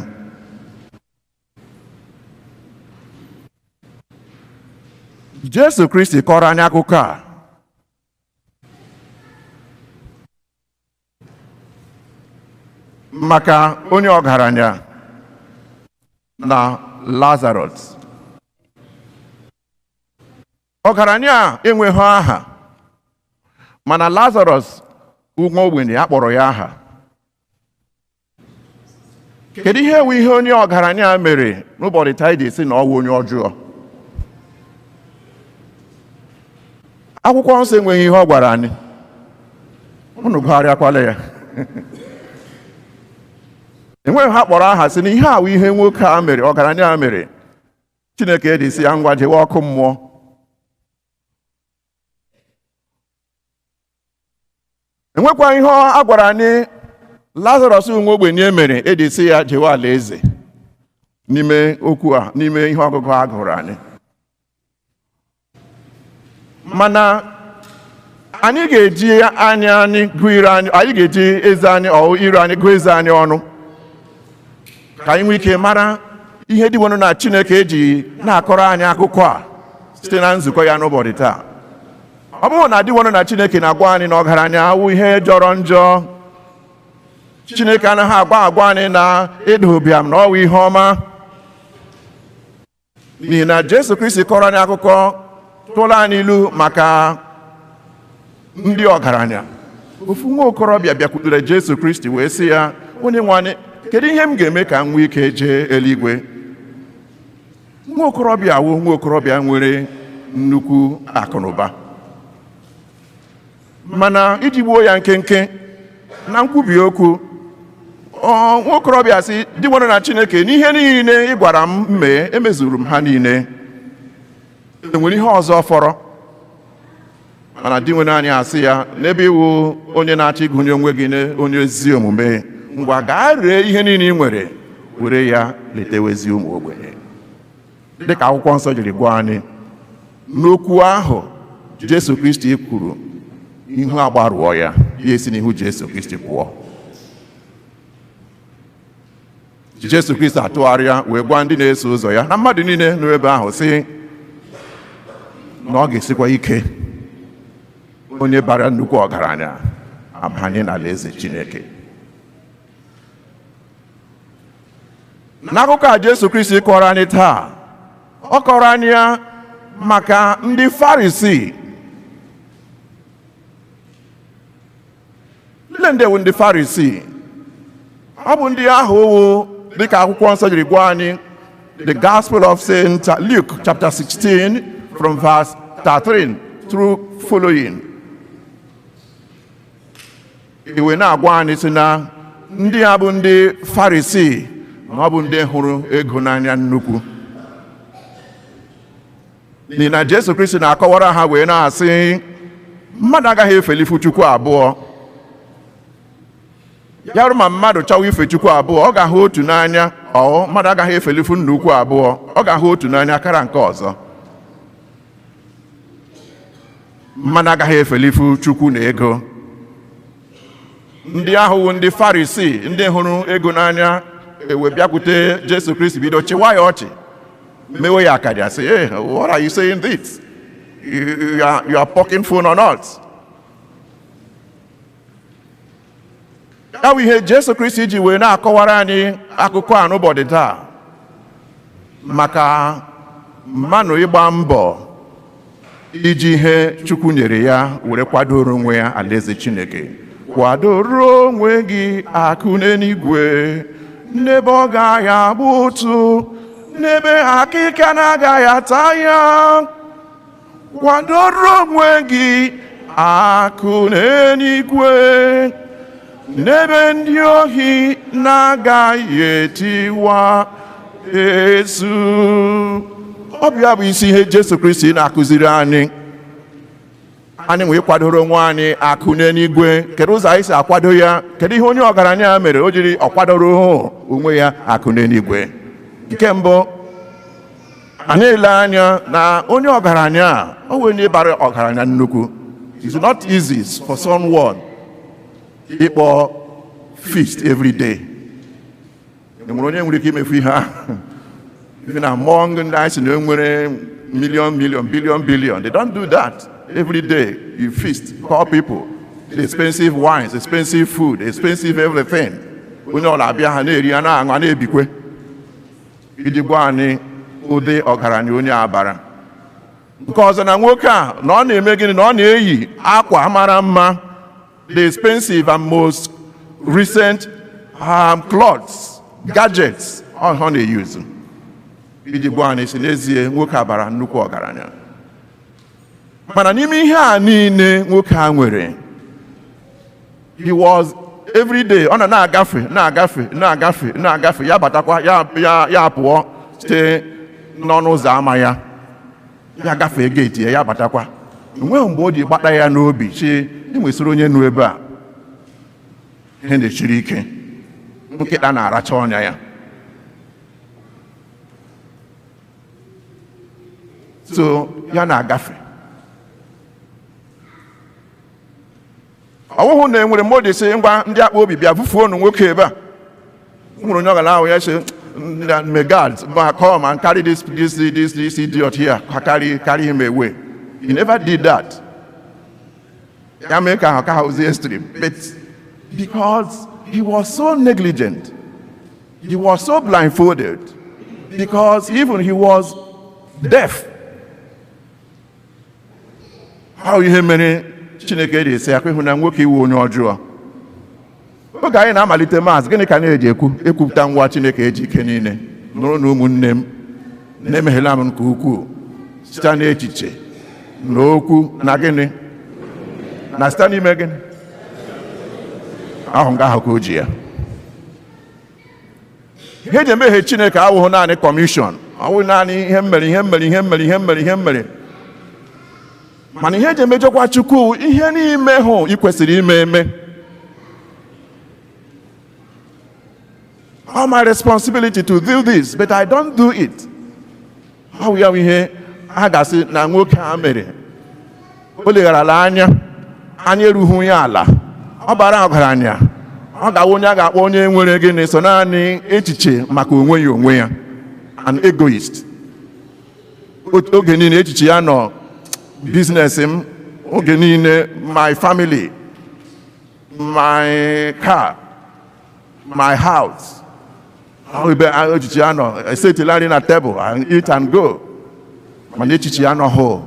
Jesu Kristi kọrọ anyị akụkọ a maka onye ọgaranya na Lazarus. Ọgaranya a enweghị aha, mana Lazarus nwa ogbenye a kpọrọ ya aha. Kedu ihe ewu ihe onye ọgaranya mere n'ụbọchị taa ji esi na ọ wụ onye ọjọọ? Akwụkwọ nsọ enweghị ihe ọ gwara anyị, unu gụgharịakwala ya. Enweghị ha kpọrọ aha sị na ihe a wụ ihe nwoke a mere, ọgaranya a mere, Chineke eji sị ya ngwa jewe ọkụ mmụọ. Enwekwa ihe a gwara anyị Lazarus nwa ogbenye mere eji sị ya jewe alaeze n'ime okwu a, n'ime ihe ọgụgụ a gụrụ anyị. Mana anyị ga-eji anya anyị gụọ ire anyị, anyị ga-eji eze anyị ọ ire anyị gụọ eze anyị ọnụ, ka anyị nwee ike mara ihe Dinwenụ na Chineke eji na-akọrọ anyị akụkọ a site na nzukọ ya n'ụbọchị taa. Ọ bụrụ na Dinwenụ na Chineke na-agwa anyị na ọgaranya awụ ihe jọrọ njọ, Chineke anaghị agwa anyị na ịda ụbịam na ọwụ ihe ọma, n'ihi na Jesu Kristi kọrọ anyị akụkọ tụrụ anyị ilu maka ndị ọgaranya. Ofu nwa okorobịa bịakwutere Jesu Kristi wee sị ya, onye nwe anyị, kedu ihe m ga-eme ka m nwee ike jee eluigwe? Nwa okorobịa wụ nwa okorobịa nwere nnukwu akụnụba, mana iji gbuo ya nkenke na nkwubi okwu, nwa okorobịa sị, Dinwenụ na Chineke, n'ihe niile ị gwara m mee, emezuru m ha niile, enwere ihe ọzọ fọrọ? Mana Dinwenụ anyị asị ya, n'ebe iwu onye na-achọ ịgụnye onwe gị onye ezi omume, ngwa gaa ree ihe niile ị nwere, were ya letewezi ụmụ ogbenye. Dịka akwụkwọ nsọ jiri gwa anyị n'okwu ahụ Jesu Kristi kwuru, ihu agbarụọ ya, ya esi n'ihu Jesu Kristi pụọ. Jesu Kristi atụgharịa wee gwa ndị na-eso ụzọ ya na mmadụ niile nọ ebe ahụ sị na ọ ga-esikwa ike onye bara nnukwu ọgaranya abanye n'alaeze Chineke. N'akụkọ a Jesu Kristi kọrọ anyị taa, ọ kọrọ anyị ya maka ndị Farisii. Ndị ndewo ndị Farisii, ọ bụ ndị ahụ wụ dịka akwụkwọ nsọ jiri gwa anyị, the Gospel of Saint Luke chapter 16 from verse 13 through following. Iwe na-agwa anyị sị na ndị a bụ ndị Farisii, na ọ bụ ndị hụrụ ego n'anya nnukwu. N'ihi na Jesu Kristi na-akọwara ha wee na-asị, mmadụ agaghị efelifu Chukwu abụọ. Ya bụrụ ma mmadụ chọwa ife Chukwu abụọ, ọ ga-ahụ otu n'anya. Ọ mmadụ agaghị efelifu nna ukwu abụọ, ọ ga-ahụ otu n'anya kara nke ọzọ. Mmadụ agaghị efelifu Chukwu na ego. Ndị ahụ wụ ndị Farisii, ndị hụrụ ego n'anya, ewe bịakwute Jesu Kristi bido chịwa ya ọchị, mewe ya akaja, sị, "Hey, what are you saying this? You are poking fun on us." Ya bụ ihe Jesu Kristi ji wee na-akọwara anyị akụkọ a n'ụbọchị taa maka mmanụ ịgba mbọ iji ihe Chukwu nyere ya were kwadoro onwe ya alaeze Chineke. Kwadoro onwe gị akụ n'eluigwe, n'ebe ọ gaghị agba ụtụ, n'ebe akịka na-agaghị ata ya. Kwadoro onwe gị akụ n'eluigwe, n'ebe ndị ohi na-agaghị etiwa ezu. Ọ bụ ya bụ isi ihe Jesu Kristi na-akụziri anyị. Anyị nwee kwadoro onwe anyị akụ n'eluigwe. Kedu ụzọ anyị si akwado ya? Kedu ihe onye ọgaranya mere o jiri ọ kwadoro onwe ya akụ n'eluigwe? Nke mbụ, anyị ele anya na onye ọgaranya a, o nwere onye bara ọgaranya nnukwu. It's not easy for someone ịkpọ feast every day. Enwere onye nwere ike imefu ihe ahụ? Even among ndị anyị si na enwere million, million, billion, billion, they don't do that. Every day you feast, call people, the expensive wines, expensive food, expensive everything. Onye ọ na-abịa ha na-eri, ha na-aṅụ, ha na-ebikwe. Iji gwa anyị ụdị ọgaranya onye a bara. Nke ọzọ, na nwoke a na ọ na-eme gịnị? Na ọ na-eyi akwa mara mma, the expensive and most recent clothes, gadgets, ọ na-eyuzu. Iji gwa anyị si n'ezie nwoke a bara nnukwu ọgaranya. Mana n'ime ihe a niile nwoke a nwere, he was every day ọ nọ na-agafe, na-agafe, na-agafe, na-agafe, ya batakwa, ya pụọ site n'ọnụ ụzọ ámá ya, ya gafee geeti ya, ya batakwa. Enweghị mgbe o ji gbata ya n'obi chi enwesịrị onye nọ ebe a ihe na-echiri ike, nkịta na-aracha ọnya ya. So ya na-agafe. Ọ bụghị na enwere mgbe o ji sị ngwa ndị akpa obi bịa vufuo unu nwoke ebe a. Nwere onye ọgara ahụ ya sị, may God come and carry this idiot here, carry him away. He never did that. Ya mee ka ahụ ka ha ozi extreme. But because he was so negligent, he was so blindfolded, because even he was deaf. How ihe mere Chineke ji sị akwa ịhụ na nwoke iwu onye ọjọọ. Oge anyị na-amalite maasị, gịnị ka na-eji ekwu? Ekwupụta nwa Chineke eji ike niile. Nụrụ na ụmụnne m, na-emeghela m nke ukwuu site n'echiche na okwu na gịnị? Na site n'ime gịnị? Ahụ nga ahụ ka o ji ya. Ihe eji emeghe Chineke awụghị naanị kọmishọn, awụghị naanị ihe mmere, ihe mmere, ihe mmere, ihe mmere, ihe mmere. Mana ihe eji emejọkwa Chukwu, ihe n'ime hụ ị kwesịrị ime eme. All my responsibility to do this, but I don't do it. Ọ bụ ya bụ ihe a ga-asị na nwoke a mere. O legharala anya, anya erughị ya ala. Ọ bara ọgaranya, ọ ga-awụ onye a ga-akpọ onye nwere gịnị so naanị echiche maka onwe ya onwe ya, an egoist. Oge niile echiche ya nọ business m, oge niile my family, my car, my house. Ọ ebe echiche ya nọ, esetila nri na tebụl and eat and go. Mana echiche ya nọ hụ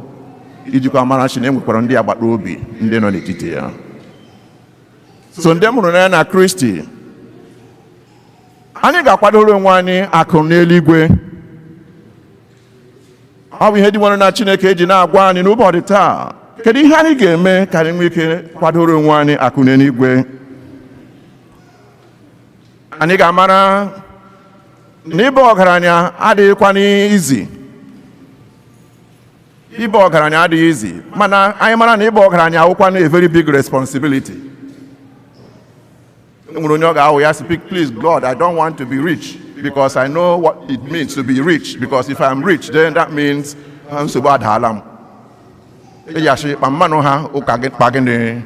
ijikwa mara chi na enwekwara ndị agbata obi ndị nọ n'etiti ya. So ndị mụrụ n'anya na Kristi, anyị ga-akwadoro onwe anyị akụ n'eluigwe. Ọ bụ ihe dị nwere na Chineke eji na-agwa anyị n'ụbọchị taa. Kedu ihe anyị ga-eme ka anyị nwee ike kwadoro onwe anyị akụ n'eluigwe? Anyị ga-amara na ịba ọgaranya adịghịkwa n'izi. Ịba ọgaranya adịghị izi, mana anyị mara na ịba ọgaranya awụkwa na a very big responsibility. Enwere onye ọ ga-awụ ya speak, "Please God, I don't want to be rich because I know what it means to be rich, because if I'm rich, then that means nsogbu adaala m." Eji asị kpa mmanụ ha ụka gị kpa gịnị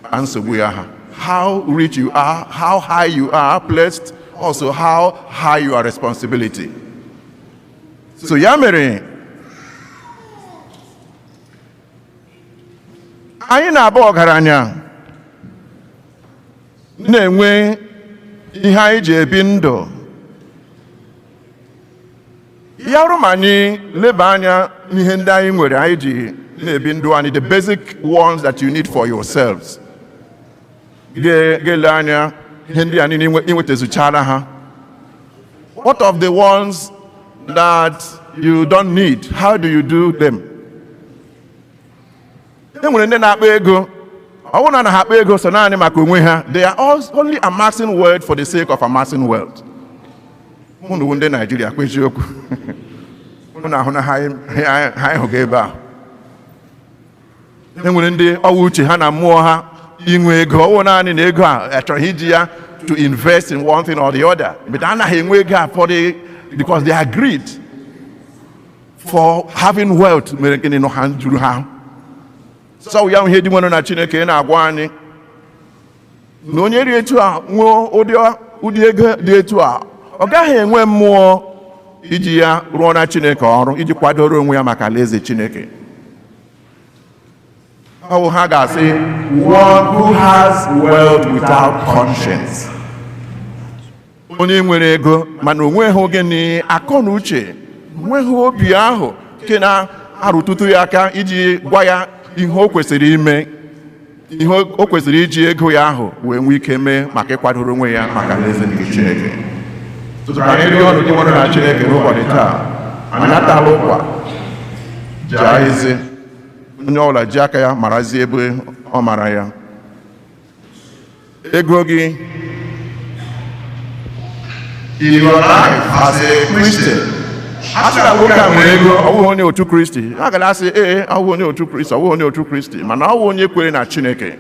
kpa nsogbu ya ha. How rich you are, how high you are placed, also how high your responsibility. So ya mere anyị na-abụ ọgaranya na-enwe ihe anyị ji ebi ndụ ya bụrụ ma anyị leba anya n'ihe ndị anyị nwere anyị ji na-ebi ndụ anyị, the basic ones that you need for yourselves, ga-ele anya ihe ndị a niile inwetazuchara ha. What of the ones that you don't need? How do you do them? E nwere ndị na-akpa ego, ọ bụrụ na ha akpa ego so naanị maka onwe ha, they are all only amassing wealth for the sake of amassing wealth. Mụ na ndị Naijiria kwa eziokwu, mụ na ahụ na ha ha ịhụga ebe a, e nwere ndị ọwụ uche ha na mmụọ ha inwe ego, ọwụ naanị na ego a achọrọ iji ya to invest in one thing or the other, but anaghị enwe ego a for the because they are greed for having wealth mere gịnị nọ ha juru ha. So ya ihe dị nwere na Chineke na-agwa anyị na onye ri etu a nwee ụdị ego dị etu a, ọ gaghị enwe mmụọ iji ya rụọ na Chineke ọrụ, iji kwadoro onwe ya maka alaeze Chineke. Ọ bụ ha ga-asị, "One who has wealth without conscience." Onye nwere ego mana o nweghị gịnị akọ na uche, nweghị obi ahụ nke na-arụtụtụ ya aka iji gwa ya ihe o kwesịrị ime, ihe o kwesịrị iji ego ya ahụ wee nwee ike mee maka ịkwadoro onwe ya maka alaeze nke Chineke. Ka anyị rịọ ọnụ gị nwere na Chineke n'ụbọchị taa, anyị atala ụkwa jaa eze, onye ọbụla ji aka ya marazie ebe ọ mara ya. Ego gị, in your life as a Christian, a sị na nwoke a nwere ego, ọ bụghị onye otu Kristi, a gara asị ee, ọ bụghị onye otu Kristi, ọ bụghị onye otu Kristi, mana ọ bụ onye kwere na Chineke,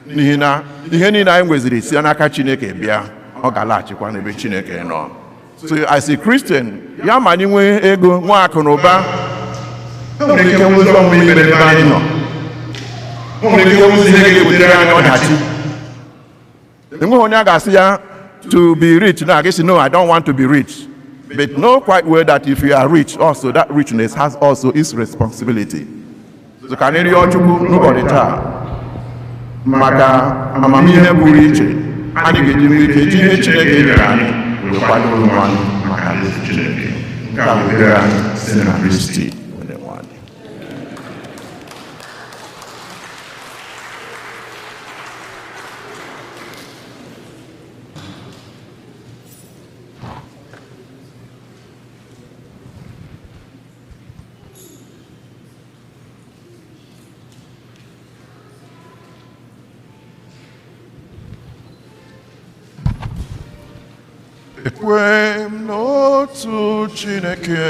n'ihi na ihe niile anyị nweziri si n'aka Chineke bịa, ọ ga-alaghachikwa n'ebe Chineke nọ. So as a Christian, ya ma anyị nwee ego, nwee akụ na ụba, e nwere ike nwezi ọnwụ ime n'ebe anyị nọ, e nwere ike nwezi ihe ga-ebutere anyị ọdachi. Enweghị onye a ga-asị ya to be rich na gị sị, "No, I don't want to be rich." But know quite well that if you are rich also, that richness has also its responsibility. So ka anyị rịọ Chukwu n'ụbọchị taa maka amamihe pụrụ iche anyị ga-eji nwee ike ji ihe Chineke nyere anyị wee kwado onwe anyị maka alaeze Chineke. Nke a bụ ekpere anyị site na Kristi Onyenwe anyị. Ekwe m n'otu Chineke,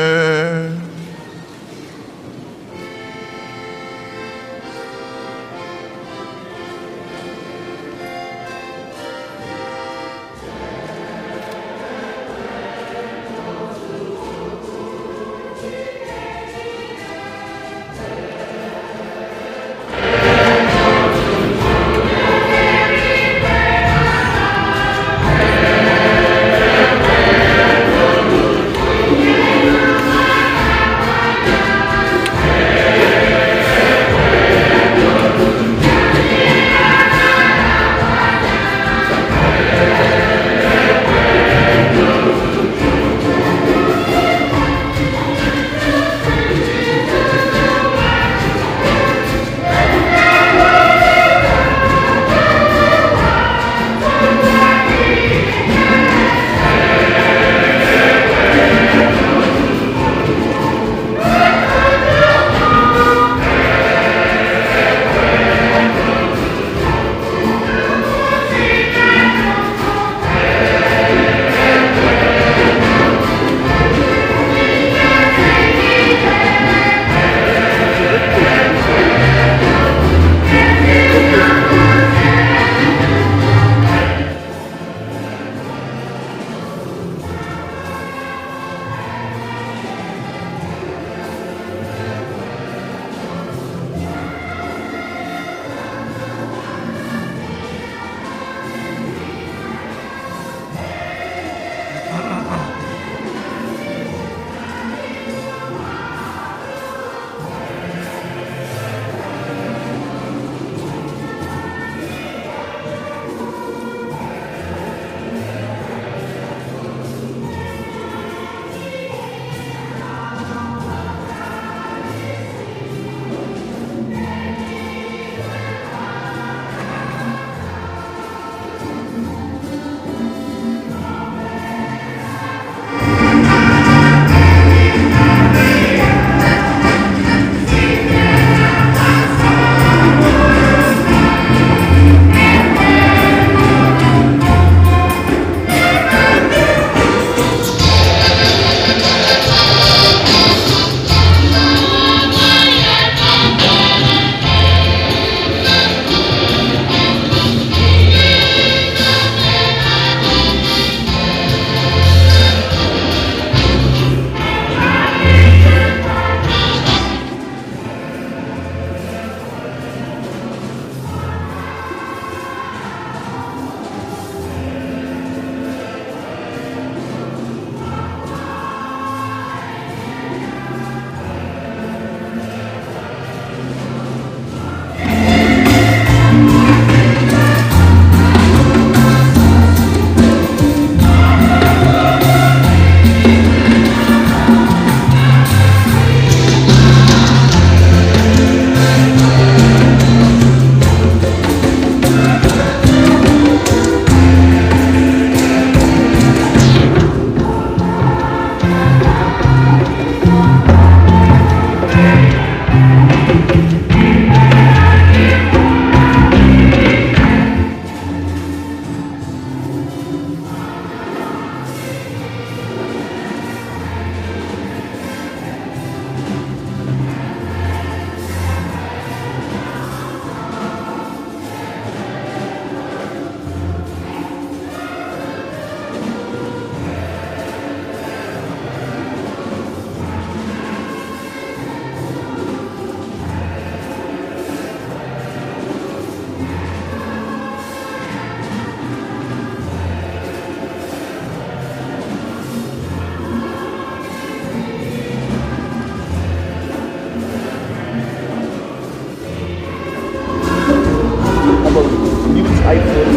about we mute iPhone?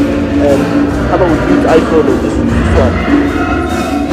How about we mute iPhone or this one?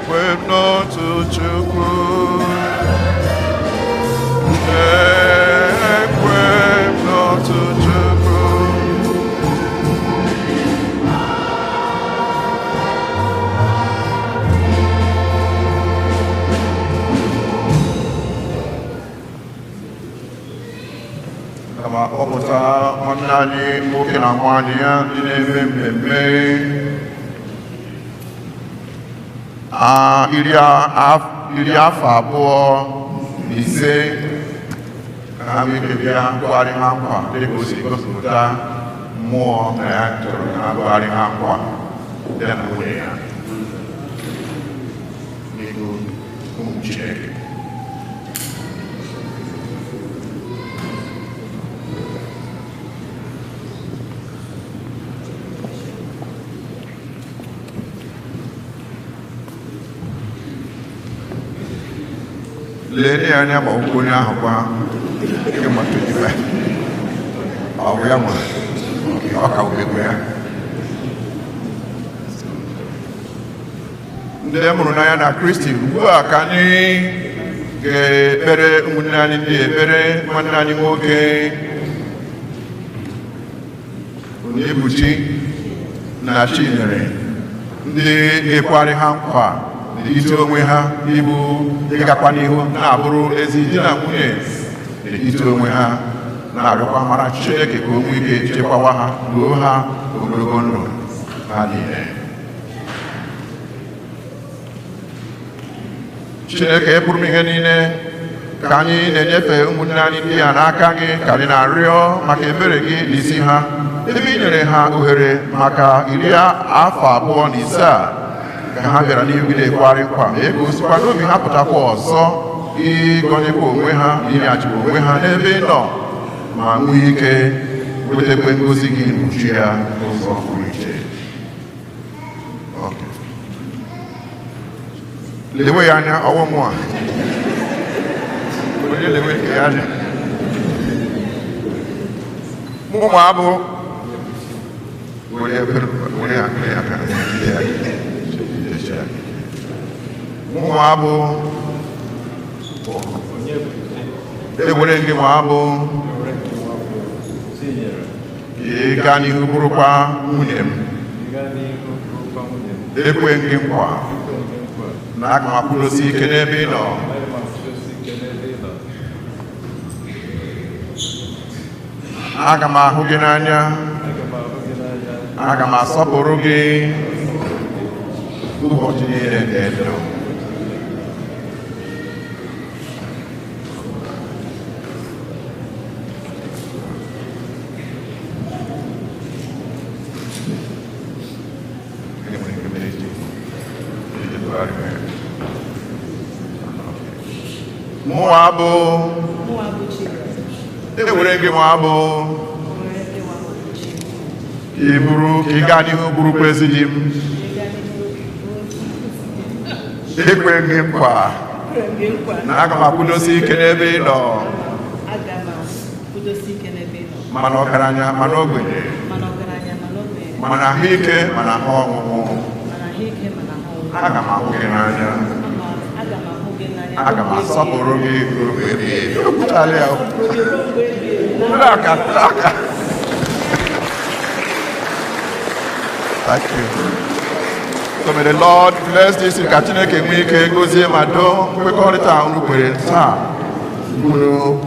Kwe m n'otu Chukwu. Ekwe m n'otu Chukwu. Aga m akpọpụta nwanne anyị nwoke na nwaanyị ya ndị na-eme mmemme 25 ka ha nwee ike bịa gụgharị ha nkwa dịka o si gosipụta mmụọ na ya chọrọ ka ha gụgharị ha nkwa ya na nwunye ya n'ihu ụmụ Chineke. Lee ya anya ma ọ bụ onye ahụ kwa ịma 25 ọ bụ ya nwa ọ ka bụ ya. Ndị a mụrụ n'anya na Kristi, ugbu a ka anyị ga-ekpere ụmụnne anyị ndị ekpere. Nwanne anyị nwoke Onyebuchi na Chinyere, ndị ga-ekwarị ha nkwa n'etiti onwe ha ịbụ ịgakwa n'ihu na-abụrụ ezi di na nwunye n'etiti onwe ha, na-arịọkwa mara Chineke ka o nwee ike chekwawa ha ruo ha ogologo ndụ ha niile. Chineke pụrụ ihe niile, ka anyị na-enyefe ụmụnne anyị ndị a n'aka gị, ka anyị na-arịọ maka ebere gị n'isi ha, ebe i nyere ha ohere maka 25 a ka ha bịara n'ihu gị na-ekwarị nkwa, ma ego sikwa n'obi ha pụtakwa ọzọ ịgọnyekwa onwe ha na ịnyachikwa onwe ha n'ebe ị nọ, ma nwee ike nwetakwa ngozi gị n'uju ya n'ụzọ pụrụ iche. Lewe ya anya ọwụ mụ a onye lewe ya anya mụ ma abụ mụ abụ ewere gị ma abụ ị gaa n'ihu bụrụkwa nwunye m. Ekwe gị nkwa na aga m akwụdosi ike n'ebe ị nọ. Aga m ahụ gị n'anya, aga m asọpụrụ gị ụbọchị niile nke ndụ. Mụ abụ ewere gị nwa abụ ka ị bụrụ ka ị gaa n'ihu bụrụkwa ezi di m. Ekwe gị nkwa na aga m akwụdosi ike n'ebe ị nọ, mana ọgaranya mana ogbenye, mana ahụike mana ahụ ọṅụṅụ, aga m ahụ gị n'anya, aga m asọpụrụ gị ruo mgbe ebighị ebi. Okwuchala ya. Aka aka. Thank you. So may the Lord bless this. Ka Chineke nwee ike gozie ma doo nkwekọrịta unu kwere taa. Unu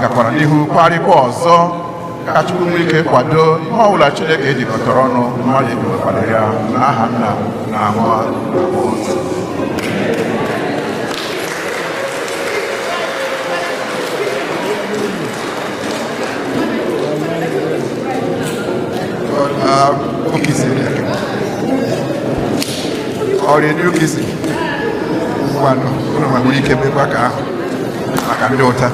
gakwara n'ihu kparịkwa ọzọ. Ka Chukwu nwee ike kwado ihe ọbụla Chineke jikọtara ọnụ, mmadụ ekewekwara ya. N'aha Nna na Nwa na Mmụọ Nsọ. Okisi ọrịa ndị okisi ngwanụ ụnụ ma nwere ike mekwa ka ahụ maka ndị ụta.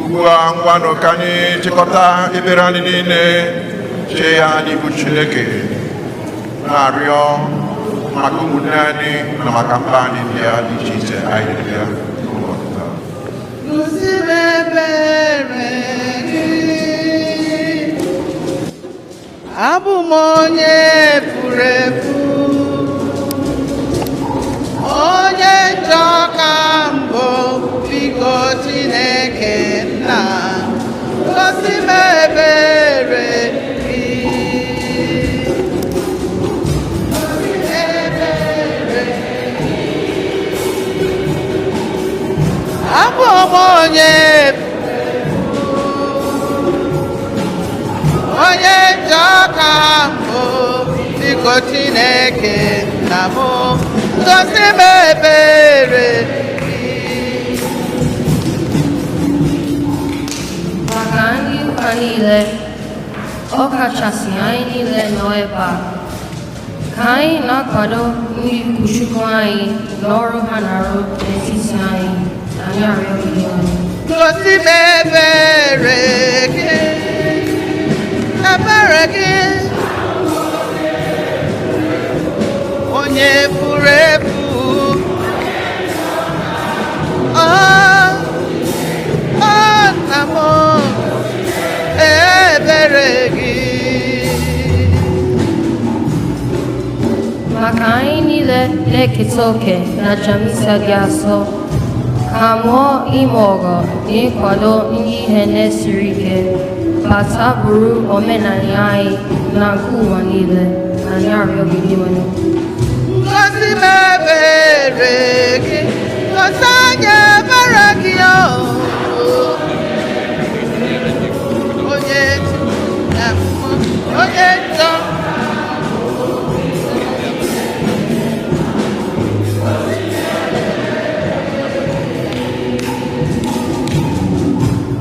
Ugbu a, ngwanụ, ka anyị chịkọta ekpere anyị niile, chee ya n'ihu Chineke, na-arịọ maka ụmụnne anyị na maka mba anyị ndị a dị iche iche anyị dị ya n'ụbọchị taa. Gosi m ebere gị. Abụ m onye furu efu, onye njọ ka mbụ, biko Chineke nna, gosi m ebere gị. Gosi m ebere gị. Abụ m onye onye njọ ka mbụ, biko Chineke nna m, gosi m ebere gị. Maka ndị ụka niile, ọ kachasị anyị niile nọ ebe a, ka anyị na-akwado ndị ụkọchukwu anyị n'ọrụ ha na-arụ n'etiti anyị, anyị arịọ gị ọnụ. Gosi m ebere gị, ebere gị, onye furu efu. Ah, ah, nna m, ebere gị. Maka anyị niile na-eketa oke na Jamisa dị asọ, ka mmụọ ime ọgọ na ịkwado ndị ihe na-esiri ike bata bụrụ omenala anyị na nke ụwa niile, anyị arịọ gị Dinwenụ. Gosi m ebere gị, gosi anyị ebere gị o. Onye na onye njọ.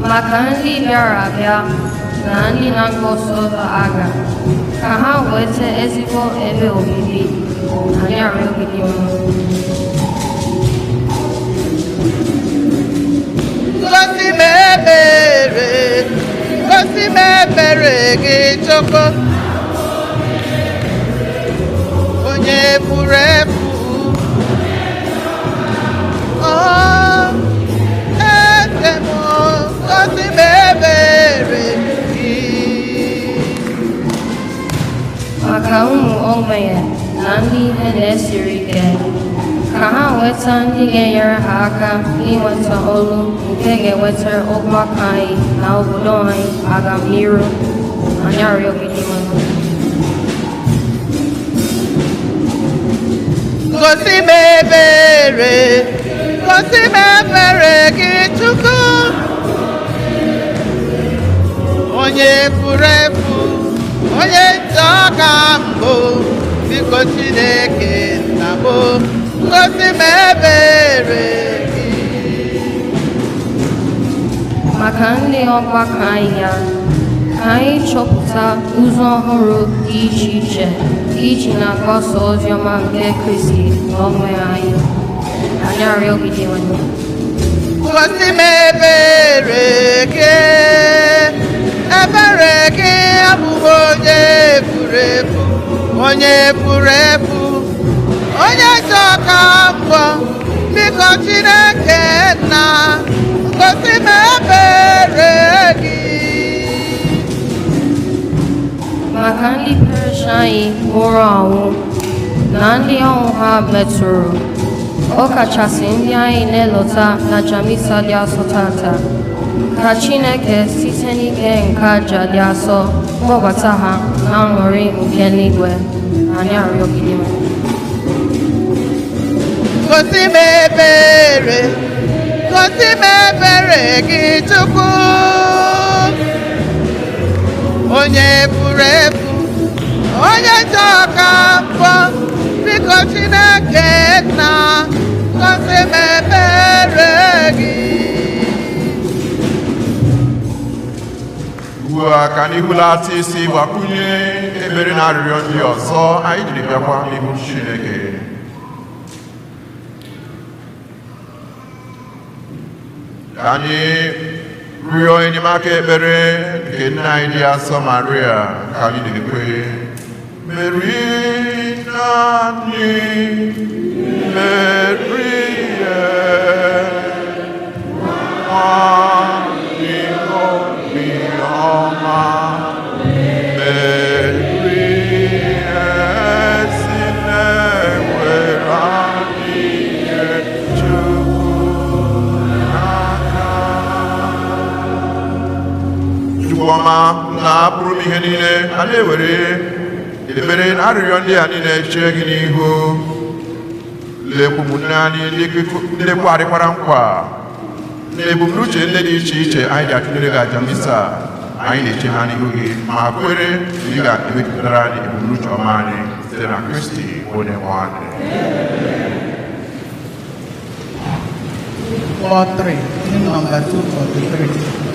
Maka ndị bịara abịa na ndị na-agba ọsọ agha, ka ha nweta ezigbo ebe obibi, anyị arịọ gị Dinwenụ. Gosi m ebere, gosi m ebere gị Chukwu. Onye furu efu. Oh, eze m, gosi m ebere gị. Maka ụmụ ogbenye na ndị ihe na-esiri ike, ka ha nweta ndị ga-enyere ha aka n'inweta ọrụ nke ga-ewetara ọgbakọ anyị na obodo anyị agamniru, anyị arịọ gị Dinwenụ. Gosi m ebere, gosi m ebere gị Chukwu. Onye furu efu, onye njọ ka mbụ, biko Chineke nna m, gosi m ebere gị. Maka ndị ọgbakọ anyị ya, ka anyị chọpụta ụzọ ọhụrụ dị iche iche iji na-agbasa ozi ọma nke Kristi n'onwe anyị, anyị arịọ gị Dinwenụ. Gosi m ebere gị, ebere gị, abụghị onye furu efu, onye furu efu, onye njọ ka mbụ, biko Chineke nna, Gosi m ebere gị. Maka ndị parish anyị nwụrụ anwụ na ndị ọnwụ ha metụrụ, ọkachasị ndị anyị na-elota na Jamisa dị asọ tata, ka Chineke site n'ike nke aja dị asọ kpọbata ha na aṅụrị nke eluigwe. Anyị arịọ gị n'ime. Gosi m ebere, gosi m ebere gị Chukwu. Onye furu efu, onye njọ ka mbọ, biko Chineke nna, gosi m ebere gị. Ugbu a ka anyị hulata isi gbakwunye ekpere na arịrịọ ndị ọzọ anyị jiri bịakwa n'ihu Chineke. Ka anyị rịọ enyemaka ekpere nke nna anyị dị asọ Maria ka anyị na-ekwe. Meri nna anyị, Meri nwanyị obi ọma, Meri ezi na-ewere anyị nye Chukwu n'aka. Chukwuọma na-apụrụ m ihe niile a na-ewere ekpere na arịrịọ ndị a niile chee gị n'ihu. Lekwu ụmụnne anyị ndị kwarịkwara nkwa na ebumnuche ndị dị iche iche anyị ji atụnyere gị aja misa, anyị na-eche ha n'ihu gị ma kwere na ị ga-emejupụtara anyị ebumnuche ọma anyị site na Kristi onye nwe anyị. 43, number 243.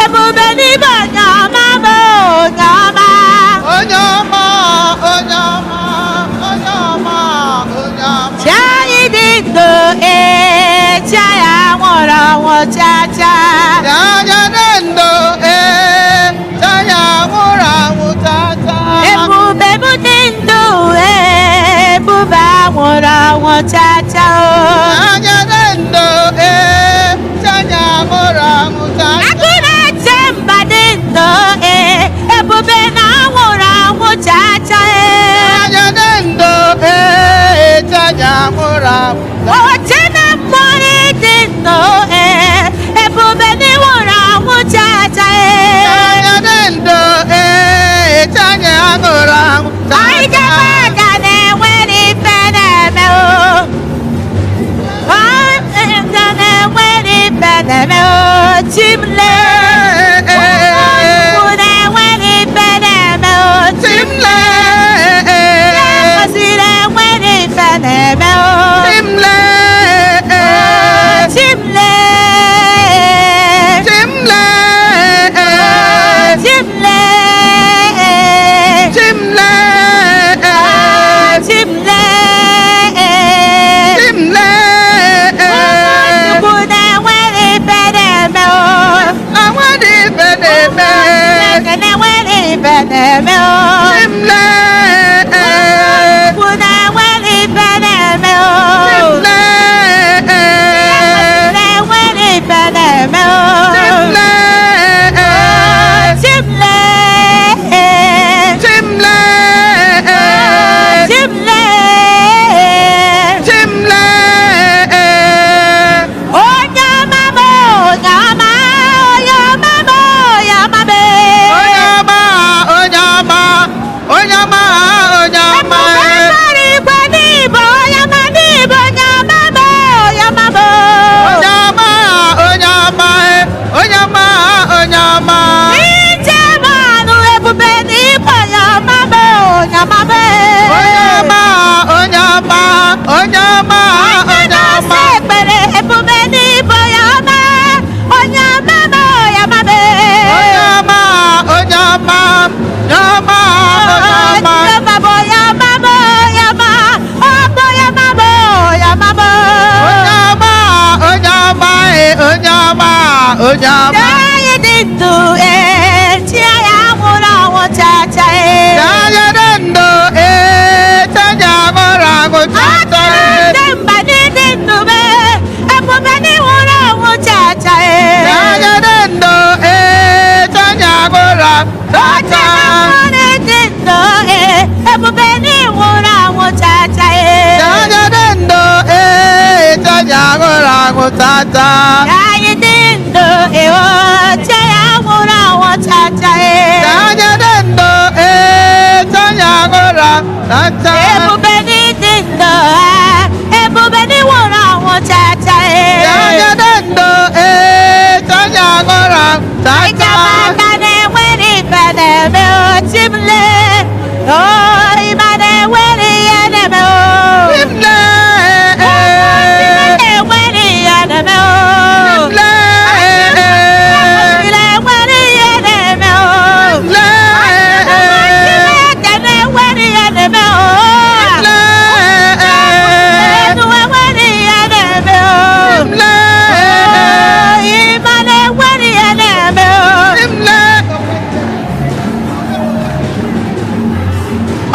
Ebube n'ime onye ọma m, onye ọma. Onye ọma, onye ọma, onye ọma, onye ọma. Chi anyị dị ndụ ee, chi anyị anwụrụ anwụ cha cha. Chi anyị dị ndụ ee, chi anyị anwụrụ anwụ cha cha. Ebube m dị ndụ ee, ebube anwụrụ anwụ cha cha o. Chi anyị dị ndụ ee, chi anyị anwụrụ anwụ cha cha. Agụ na-eche mba dị ndụ ee, ebube na anwụrụ anwụ cha cha ee. Chi anyị dị ndụ ee, chi anyị anwụrụ anwụ cha cha. Oche na mmụọ dị ndụ ee, ebube na ịnwụrụ anwụ cha cha ee. Chi anyị dị ndụ ee, chi anyị anwụrụ anwụ cha Anyị cha. jebe aga na-enwere ife na-eme o. Anyị ga na-enwere ife na-eme o. Chimle. Ụmụ na-enwere ife na-eme o. Chimle. Kwesịrị enwere ife na-eme o. Chimle. Chimle. Chimle. Chimle. Chimle. Chimle. Chimle. Chukwu na-enwere ife na-eme o. Enwere ife na-eme. Chineke na-enwere ife na-eme o. Chimle. Chukwu na-enwere ife na-eme o. Chimle. Na-enwere ife na-eme o. Chimle. Chimle. Chimle. Chimle. Chimle. Onye ọma m, onye ọma, onye ọma m, onye ọma m. Onye ọma, onye ọma, onye ọma, onye ọma. Ebube mbara igwe n'Igbo, onye ọma n'Igbo, onye ọma m, onye ọma m. Onye ọma, onye ọma, onye ọma, onye ọma. Ije m anụ ebube n'Igbo, onye ọma m, onye ọma m. Onye ọma, onye ọma, onye ọma, Onye onye na-asa ọma. ekpere ebube n'Igbo, onye ọma, onye ọma m, onye ọma m. Onye ọma, onye ọma, onye ọma, onye ọma. Onye ọma bụ onye ọma m, onye ọma, ọ bụ onye ọma m, onye ọma m. Onye ọma, onye ọma, onye ọma, onye ọma. Chi anyị dị ndụ ee, chi anyị anwụrụ anwụ cha cha ee. Chi anyị dị ndụ ee, chi anyị anwụrụ anwụ cha cha. Ndị mba dị ndụ mee, ebube n'ịnwụrụ anwụ cha cha ee. Chi anyị dị ndụ ee, chi anyị anwụrụ anwụ cha Oche cha. na mmụọ dị ndụ ee, ebube n'ịnwụrụ anwụ cha cha ee. Chi anyị dị ndụ ee, chi anyị anwụrụ anwụ cha cha. Chi anyị dị ndụ ee, chi anyị anwụrụ anwụ cha cha ee. Chi anyị dị ndụ ee, chi anyị anwụrụ anwụ cha cha. Ebube n'ịdị ndụ ee, ebube n'ịnwụrụ anwụ cha cha ee. Chi anyị dị ndụ ee, chi anyị anwụrụ anwụ cha cha. Ịjamaka na-enwere ife na-eme o, Chimle. O, ịma na-enwere ihe na-eme o. Chimle. Na-enwere ihe na-eme o. Chimle. Na-enwere ihe na-eme o. Chimle. Chineke na-enwere ihe na-eme o. Chimle. Enu enwere ihe na-eme o. Chimle. Ịma na-enwere ihe na-eme o. Chimle.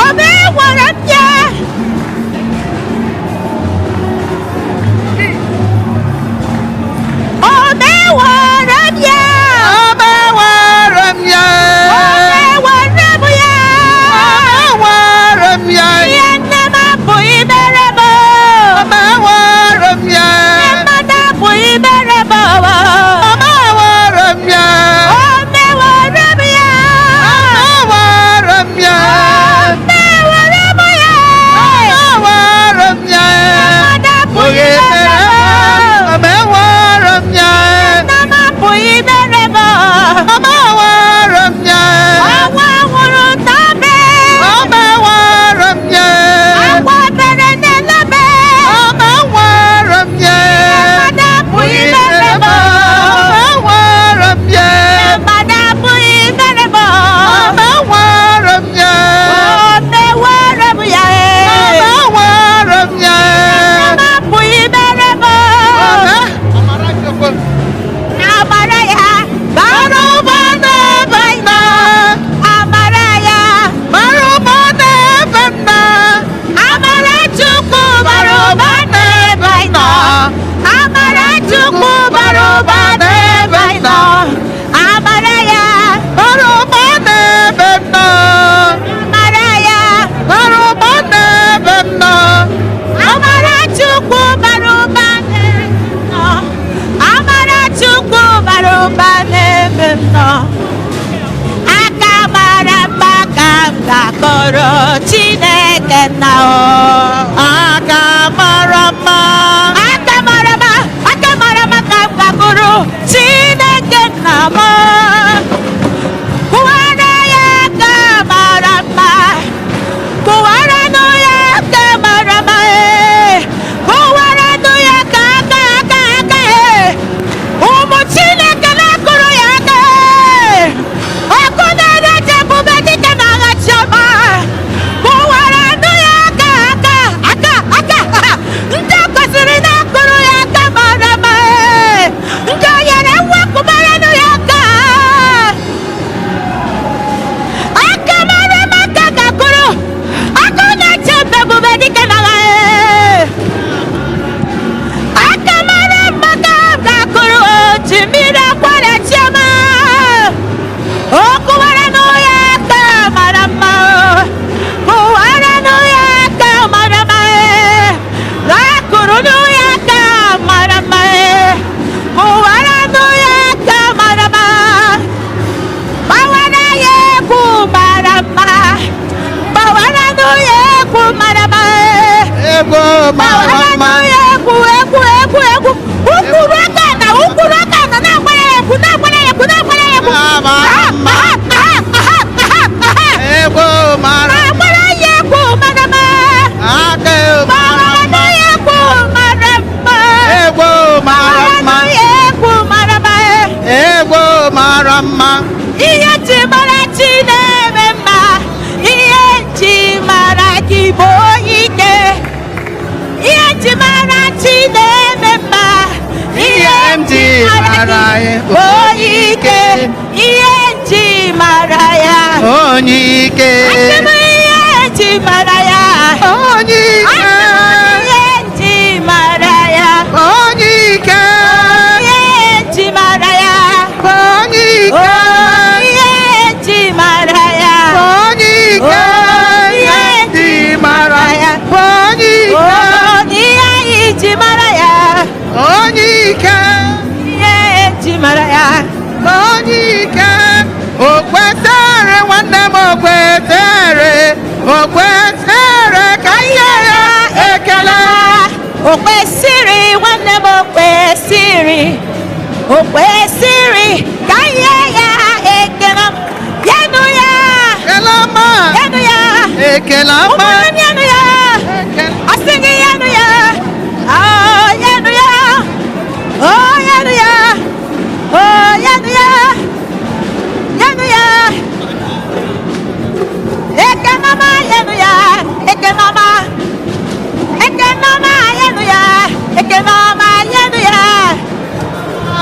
Obi gwara m ya. Obi gwara m ya. Obe were m ya. Obi gwara m ya. Obe were m ya. Ihe nne m apụghị mere m. Obe were m ya. Ihe mmadụ apụghị mere m. Obe were m ya. Obi gwara m ya. Obe were m ya. Obi gwara m ya. Obe were m ya. Mmadụ apụghị Oge mere mere m. m. Obe were m ya. Nne m ụba n'ebe m nọ. Aka mara mma ka m ga-akụrụ Chineke nna o. Aka mara mma. Aka mara mma, aka mara mma ka m ga-akụrụ Chineke nna m. Kụwara ya aka mara mma. Kụwaranụ ya aka mara mma ee. Kụwaranụ ya aka aka aka aka ee. Ụmụ Chineke na-akụrụ ya aka ee. Ọkụ na-ereje ebube dike na agha chiọma. Kụwaranụ ya aka aka aka aka. Ndị kwesịrị na-akụrụ ya aka mara mma ee. Ndị o nyere nwa kụbaranụ ya aka. Aka mara mma ka ga-akụrụ. Aka na-eche ebube dike na agha ee. Aka mara mma ka m ga-akụrụ oji mmiri akwara chiọma. O kụwara n'ụlọ aka mara mma o. Kụwara n'ụlọ aka mara mma ee. Ga-akụrụ n'ụlọ aka mara mma ee. Kụwara n'ụlọ aka mara mma. Gbawara ya egwu mara mma. Gbawara n'ụlọ egwu mara mma ee. Egwu mara mma. Egwu egwu egwu egwu ụkwụrụ aka na ụkwụrụ aka na na-agbara ya egwu na-agbara ya egwu na-agbara ya egwu. Mara mma. Aha, aha, aha, aha. Egwu mara. Na-agbara ya egwu mara mma. Aka mara Gbawara mma. ya egwu mara mma. Egwu mara mma. Gbawara ya egwu mara mma. Egwu mara mma. Ihe ji mara chi na-eme mma. Ihe ji mara gị bụ ike. Ihe ji mara chi na-eme mma. Ihe m ji mara ya bụ ike. Ihe ji mara ya. Onye ike. Asị m ihe ji mara ya. Onye Asị ike. m ihe ji mara ya. Onye ike. Ihe ji mara ya. Onye ike. Ihe ji mara ya. Onye ike. Ihe Ji mara ya. Onye ike. Oh, ihe anyị ji mara ya. Onye ike. Ihe ji mara ya. Onye ike. O kwesịrị nwanne m o kwesịrị. O kwesịrị ka nye ya ekele. O kwesịrị nwanne m o kwesịrị. O kwesịrị ka nye ya ekele. Nyenụ ya. Ekele ọma. Nyenụ ya. Ekele ọma. Ụmụnne m nyenụ ya. Ekele. Asị gị nyenụ ya. Oh, nyenụ ya. Oh, nyenụ ya. Oh, nyenụ ya. Nyenụ ya. Ekele ọma nyenụ ya. Ekele ọma. Ekele ọma nyenụ ya. Ekele ọma nyenụ ya.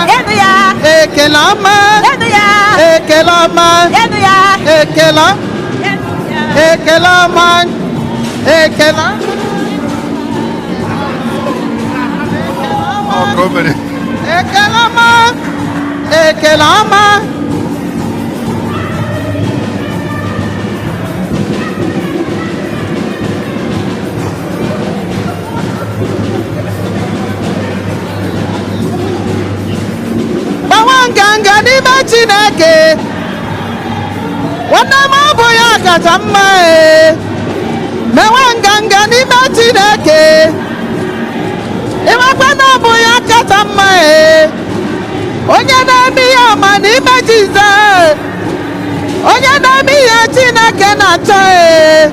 Nyenụ ya. Ekele ọma. Nyenụ ya. Ekele ọma. Nyenụ ya. Ekele. Nyenụ ya. Ekele ọma. Ekele. Ọ ka o mere. Ekele ọma. Ekele ọma. Gbawa nganga n'ime Chineke. Nwanne m ọ bụ ya kacha mma ee. Mewe nganga n'ime Chineke. Ịmakwa na ọ bụ ya kacha mma ee. Onye na-eme ihe ọma n'ime Jizọs. Onye na-eme ihe Chineke na-achọ ee.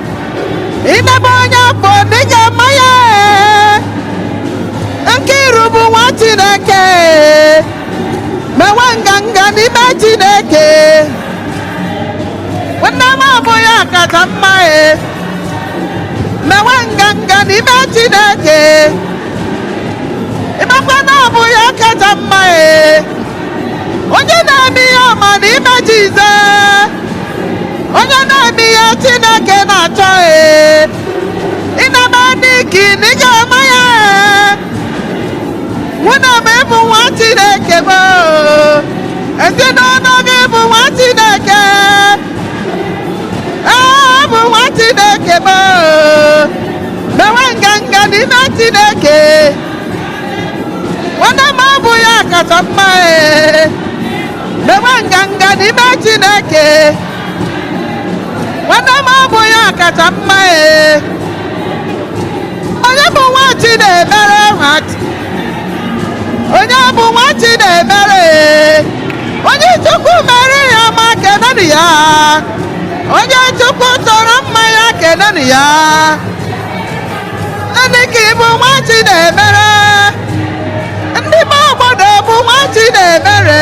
Inebe onye afọ n'ịga mma ya ee. Nkiru bụ nwa Chineke ee. Mewe nganga n'ime Chineke. Nwanne m ọ bụ ya kacha mma ee. Mewe nganga n'ime Chineke. Ịmakwa na ọ bụ ya kacha mma ee. Onye na-eme ihe ọma n'ime Jizọs. Onye na-eme ihe Chineke na-achọ ee. Ịnaba n'iki na ị ga-ama ya ee. Mụ na m ịbụ nwa Chineke m oo. Ezinụlọ gị bụ nwa Chineke. Ee, bụ nwa Chineke m oo. Mewe nganga n'ime Chineke. Nwanne m ọ bụ ya kacha mma ee. Mewe nganga n'ime Chineke. Nwanne m ọ bụ ya kacha mma ee. Onye bụ nwa chi na-emere nwa onye bụ nwa chi na-emere ee. Onye Chukwu mere ya ma kenenụ ya. Onye Chukwu tọrọ mma ya kenenụ ya. Ndị ka ịbụ nwa chi na-emere. Ndị be obodo bụ nwa chi na-emere.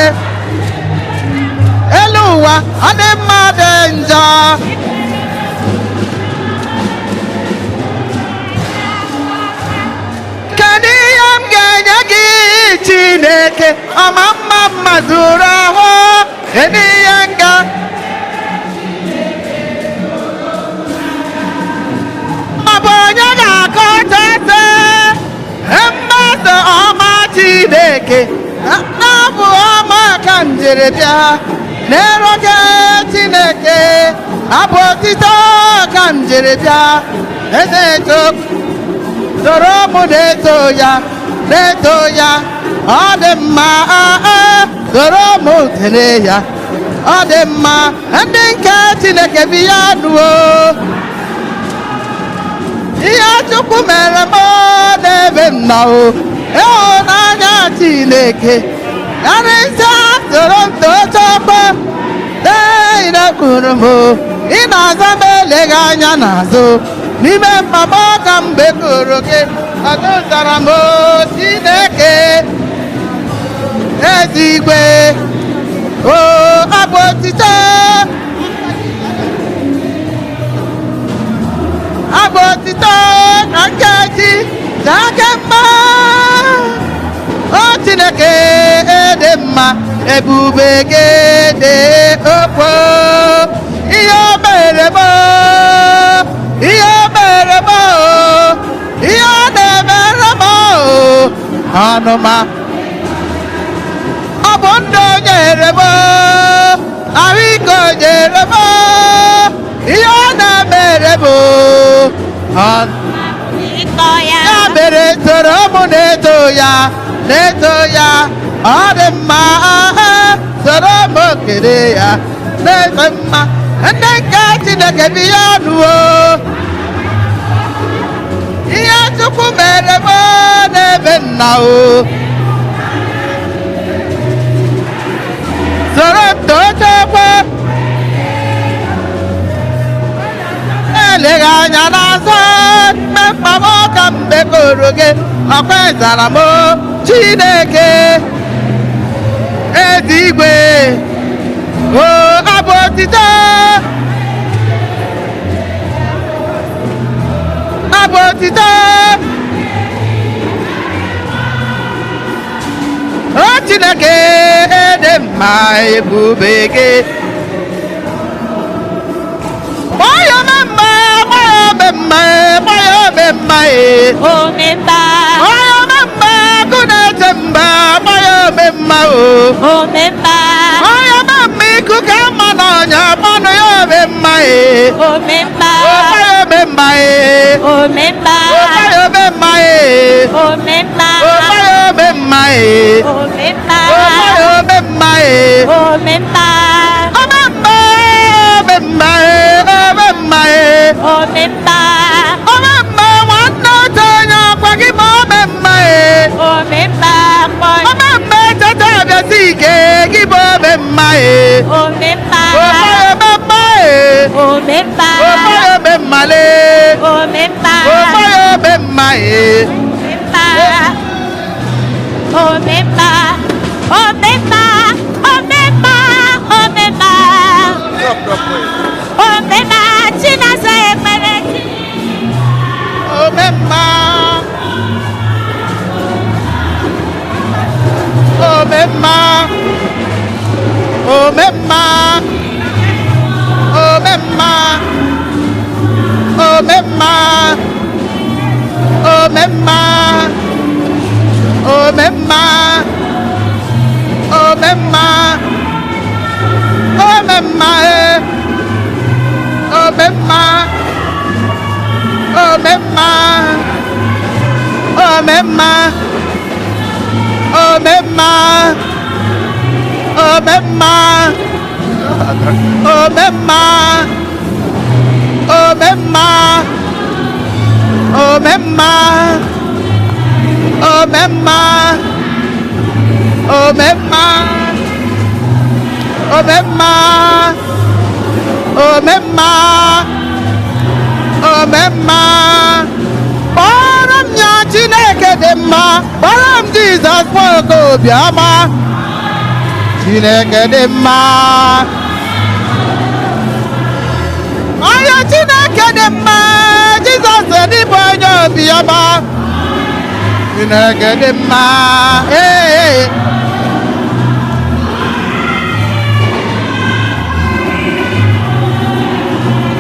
Elu ụwa ọ dị mma dị njọ. Kedu ihe m ga-enye gị Chineke ọma mma mma zuru ahụ? Kedu ihe m ga ọ bụ onye ga-akọcha eze mmeso ọma Chineke na-abụ ọma ka m jiri bịa n'ero gị Chineke abụ otito ka m jiri bịa eze eto soro mụ na-eto ya na-eto ya ọ dị mma soro mụ tene ya ọ dị mma ndị nke Chineke bi ya nuo ihe Chukwu mere m n'ebe m nọ o ịhụnanya Chineke karịsịa soro m tochukwu dekwuru m ị na-aza m eleghị anya n'azụ n'ime mkpa m ka m bekuru gị ọzụzara m Chineke ezigwe o abụ otito abụ otito ka nkeji zake mma o Chineke dị mma ebube gị dị okpo ihe o mere m ihe o mere m ihe ọ na-emere m ọnụma ọ bụ ndụ o nyere m ahụike o nyere m ihe ọ na-emere m ya mere soro mụ na-eto ya na-eto ya ọ dị mma soro m kele ya na-eto mma ndị nke Chineke bi ya nuo ihe Chukwu mere m n'ebe nna o soro m tochekwa eleghị anya n'azụ mmekpa m ka m bekoro gị ọkwa ịzara m Chineke ezigwe o abụ otito abụ otito o Chineke dị mma ebube gị gbaa mma gbaa mma gbaa mma Omemba, gbaa mma agụ na-eche mba gbaa mma o omemba, gbaa mma iku ka mma n'ọnya mmanụ ya ome mma e omemba, gbaa mma e omemba, gbaa mma e omemba, gbaa mma e omemba, gbaa mma e omemba, Omemma, omemma, omemma, omemba, omemma, nwanne otu onye ọkwa gị ma omemma, omemba, omemma eteta abịazi ike gị bụ omemma, omemba, omemma, omemba, omemma le, omemba, omemma, omemba, omemba, omemba, omemba, Drop, drop, wait. omemba, Chinasa ekpere chi. Omemma, omemma, omemma, omemma, omemma, omemma, omemma, omemma, omemma, omemma. Omemma, omemma, omemma, Omemma, omemma, omemma, omemma, omemma, omemma, omemma, omemma, omemma. Kpọrọ m ya Chineke dị mma, kpọrọ m Jizọs nwoke obiọma. Chineke dị mma. Onye Chineke dị mma, Jizọs dịbụ onye obiọma. Chineke dị mma. Ee.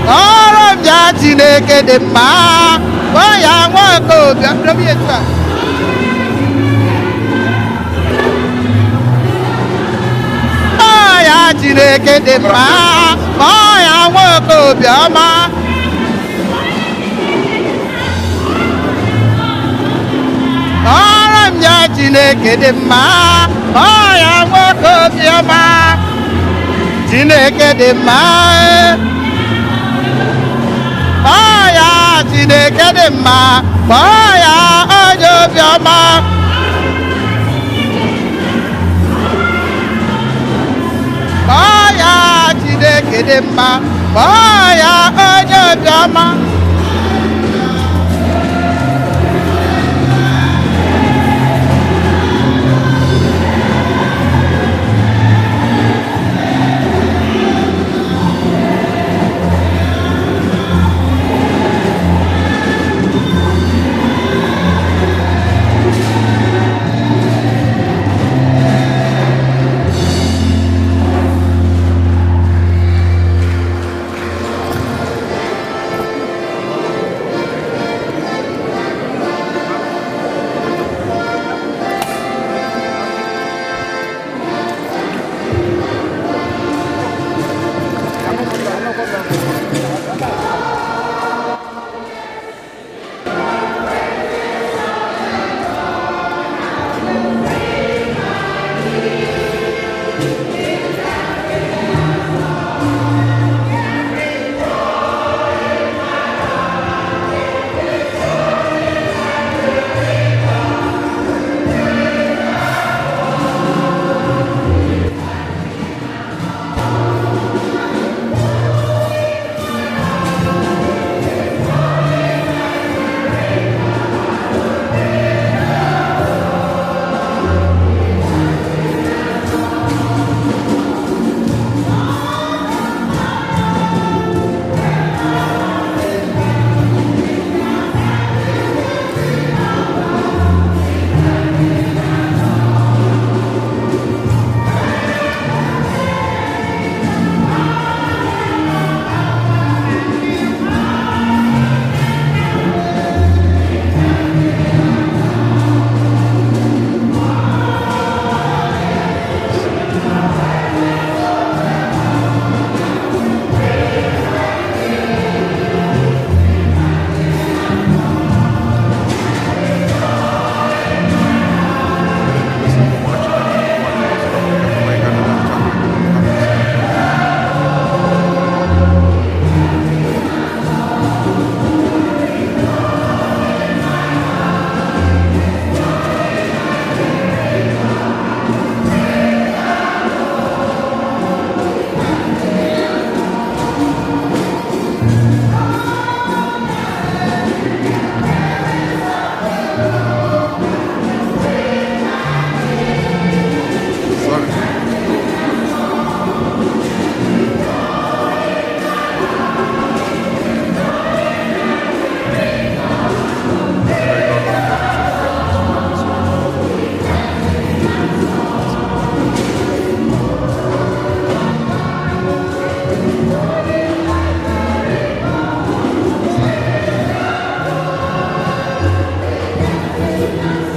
Kpọrọ m ya Chineke dị mma, kpọọ ya nwoke obiọma. Kpọọ ya Chineke dị mma, kpọọ ya nwoke obiọma. Kpọrọ m ya Chineke dị mma, kpọọ ya nwoke obiọma. Chineke dị mma, kpọọ ya Chineke dị mma, kpọọ ya onye obiọma. Kpọọ ya Chineke dị mma, kpọọ ya onye obiọma.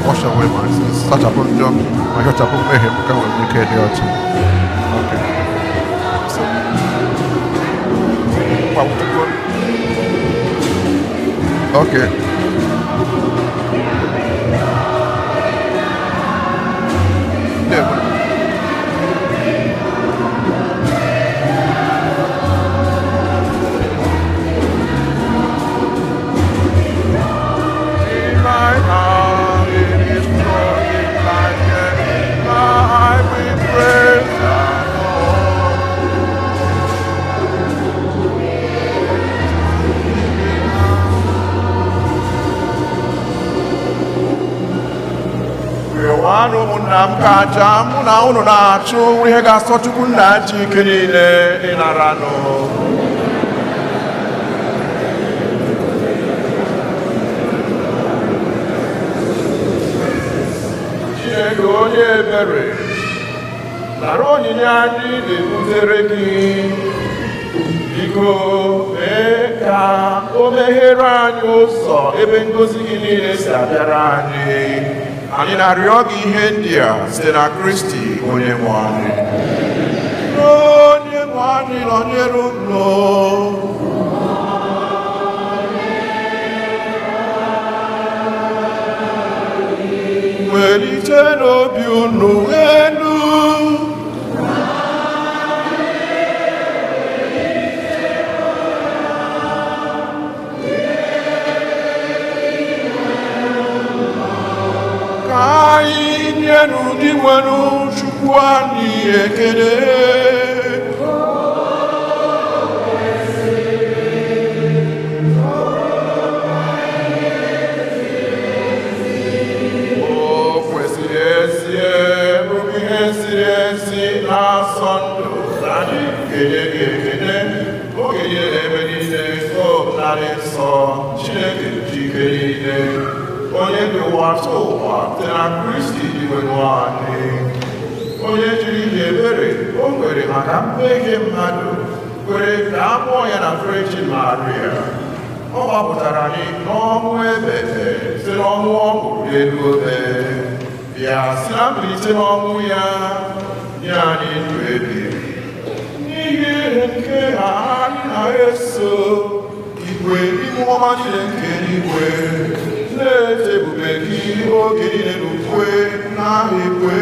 Wash away my sins. Sachapụ njọ ma hichapụ mmehie m ka m wee nwee ike dị ọcha. Okay. So, okay. Yeah. Aja mụ na unu na-achụ ihe ga-asọ Chukwu nna ji ike niile ịnaranụ. Chineke onye ebere, nara onyinye anyị na-ebutere gị. Biko mee ka o meghere anyị ụzọ ebe ngozi gị niile si abịara anyị. Anyị na-arịọ gị ihe ndị a site na Kristi onye nwe anyị. Onye nwe anyị nọnyere unu. Welite n'obi unu elu. Ka anyị nyenụ Dinwenụ Chukwu anyị ekele. O kwesịrị ezie bụ ihe ziri ezi na-asọ ndụ na anyị kenye gị ekele oge niile na ebe niile, o narị nsọ Chineke ji ike niile, onye dị ụwa tụ ụwa site na Kristi Dinwenụ anyị, onye jiri ihe ebere o nwere maka mmehie mmadụ kwere ka a mụọ ya na Virgin Maria. Ọ gbapụtara anyị n'ọnwụ ebebe site n'ọnwụ ọ nwụrụ n'elu obe, bịa si na mbilite n'ọnwụ ya nye anyị ndụ ebighị ebi. N'ihi nke a anyị na-eso igwe ime ọma niile nke eluigwe na-ete ebube gị oge niile n'ukwe na ekwe.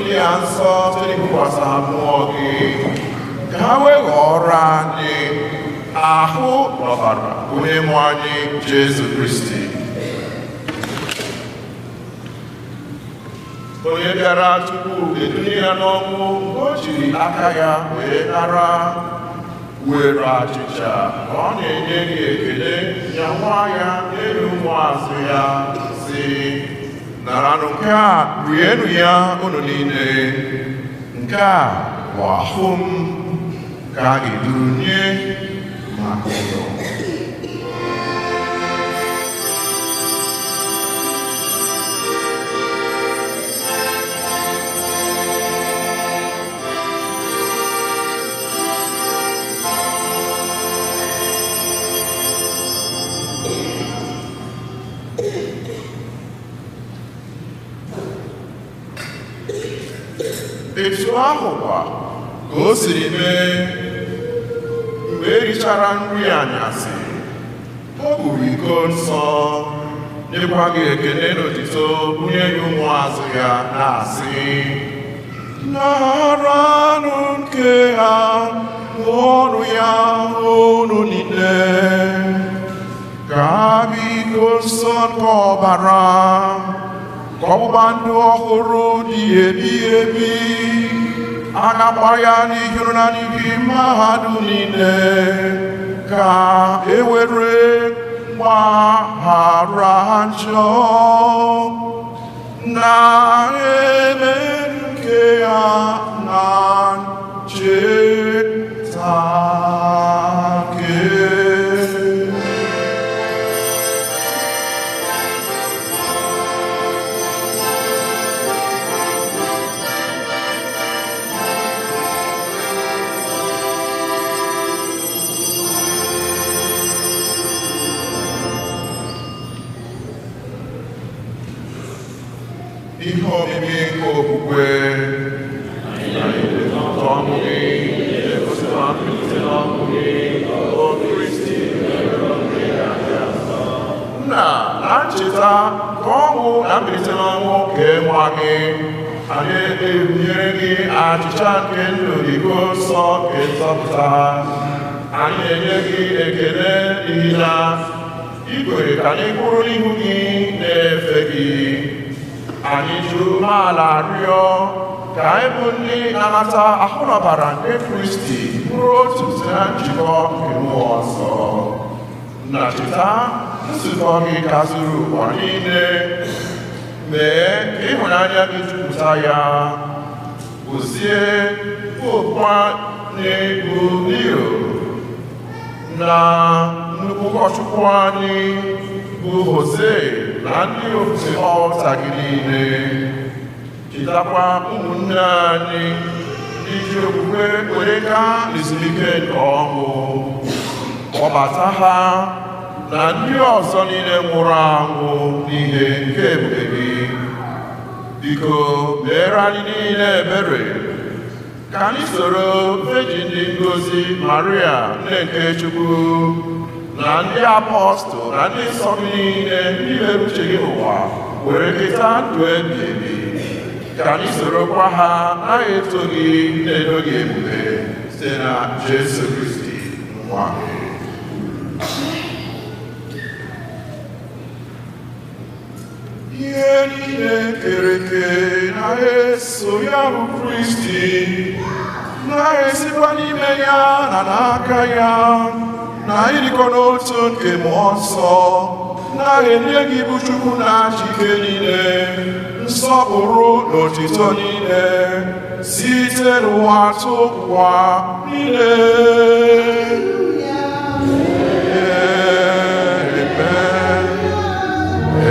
ndị a nsọ site n'ibukwasị ha mmụọ gị, ka ha wee ghọọrọ anyị ahụ na ọbara onye nwe anyị Jesu Kristi. Onye bịara tupu edunye ya n'ọnwụ, o jiri aka ya wee nara, were achịcha ka ọ na-enye gị ekele, ya nwa ya n'elu ụmụazụ ya, sị: naranụ nke a, rienụ ya unu niile, nke a bụ ahụ m ka a ga-eduru nye maka unu. Etu ahụkwa ka o siri mee mgbe e richara nri anyasị, o buru iko nsọ, nyekwa gị ekele n'otito, bunye ya ụmụazụ ya na-asị: naranụ nke ha, ṅụọnụ ya unu niile, ka bụ iko nsọ nke ọbara, ka ọgbụgba ndụ ọhụrụ dị ebighị ebi, a na-agba ya n'ihu na n'ihi mmadụ niile, ka e were gbaghara njọ na-eme nke ya na ncheta gị. Ihe omimi nke okwukwe. Ọnwụ gị na-egosikwa mbilite n'ọnwụ gị, o Kristi. Nna, na ncheta nke ọnwụ na mbilite n'ọnwụ nke nwa gị, anyị ebunyere gị achịcha nke ndụ na iko nsọ nke nzọpụta. Anyị na-enye gị ekele n'ihi na i kwere ka anyị kwụrụ n'ihu gị na-efe gị. Anyị juru umeala rịọ ka anyị bụ ndị na-anata ahụ na ọbara nke Kristi bụrụ otu site na njikọ nke Mmụọ Nsọ. Nna, cheta nzukọ gị ka zuru ụwa niile, mee ka ịhụnanya gị jupụta ya. Gọzie Popu anyị bụ Leo na nnukwu ụkọchukwu anyị bụ Jose na ndị ofufe ọlta gị niile. Chetakwa ụmụnne anyị ndị ji okwukwe were gaa n'ezumike nke ọnwụ, kpọbata ha na ndị ọzọ niile nwụrụ anwụ n'ihe nke ebube gị. Biko meere anyị niile ebere, ka anyị soro Virgin dị ngọzi Maria nne nke Chukwu na ndị apọstụl na ndị nsọ gị niile ndị mere uche gị n'ụwa were keta ndụ ebighị ebi. Ka anyị sorokwa ha na-eto gị na-edo gị ebube site na Jesu Kristi nwa gị. Ihe niile kere eke na-eso ya bụ Kristi, na-esikwa n'ime ya na n'aka ya, na ịdịkọ n'otu nke Mmụọ Nsọ, na-enye gị bụ Chukwu na-achị ike niile, nsọpụrụ na otito niile, site n'ụwa tụwa niile. Amen.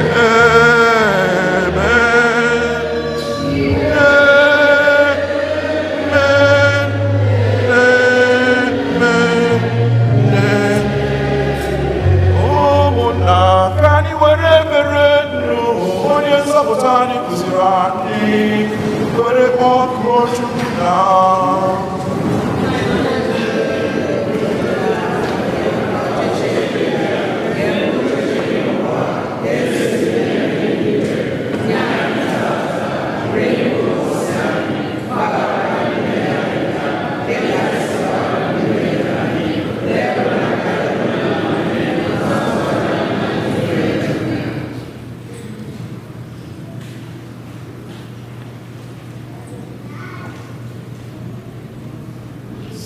Amen. Amen. Amen. Ụmụnna, ka anyị were ekpere nụ onye nzọpụta anyị kụziri anyị, were kpọkuo Chukwu na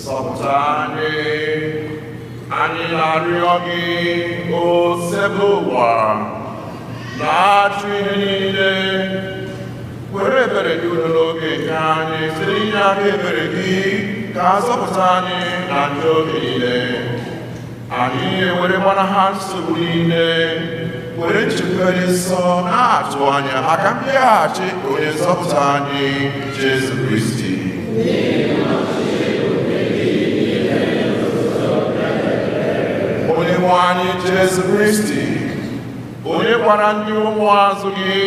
Zọpụta anyị, anyị na-arịọ gị, Osebụụwa, na-achụ ihe niile. Were ebere gị udo n'oge nke anyị, site n'inye aka ebere gị ka a zọpụta anyị na njọ oge niile. Anyị ewere gbanaha nsogbu niile, were nchekwube dị nsọ na-atụ anya maka mbịaghachi onye nzọpụta anyị, Jesu Kristi. Onye nwe anyị Jesu Kristi, onye gwara ndị ụmụazụ gị,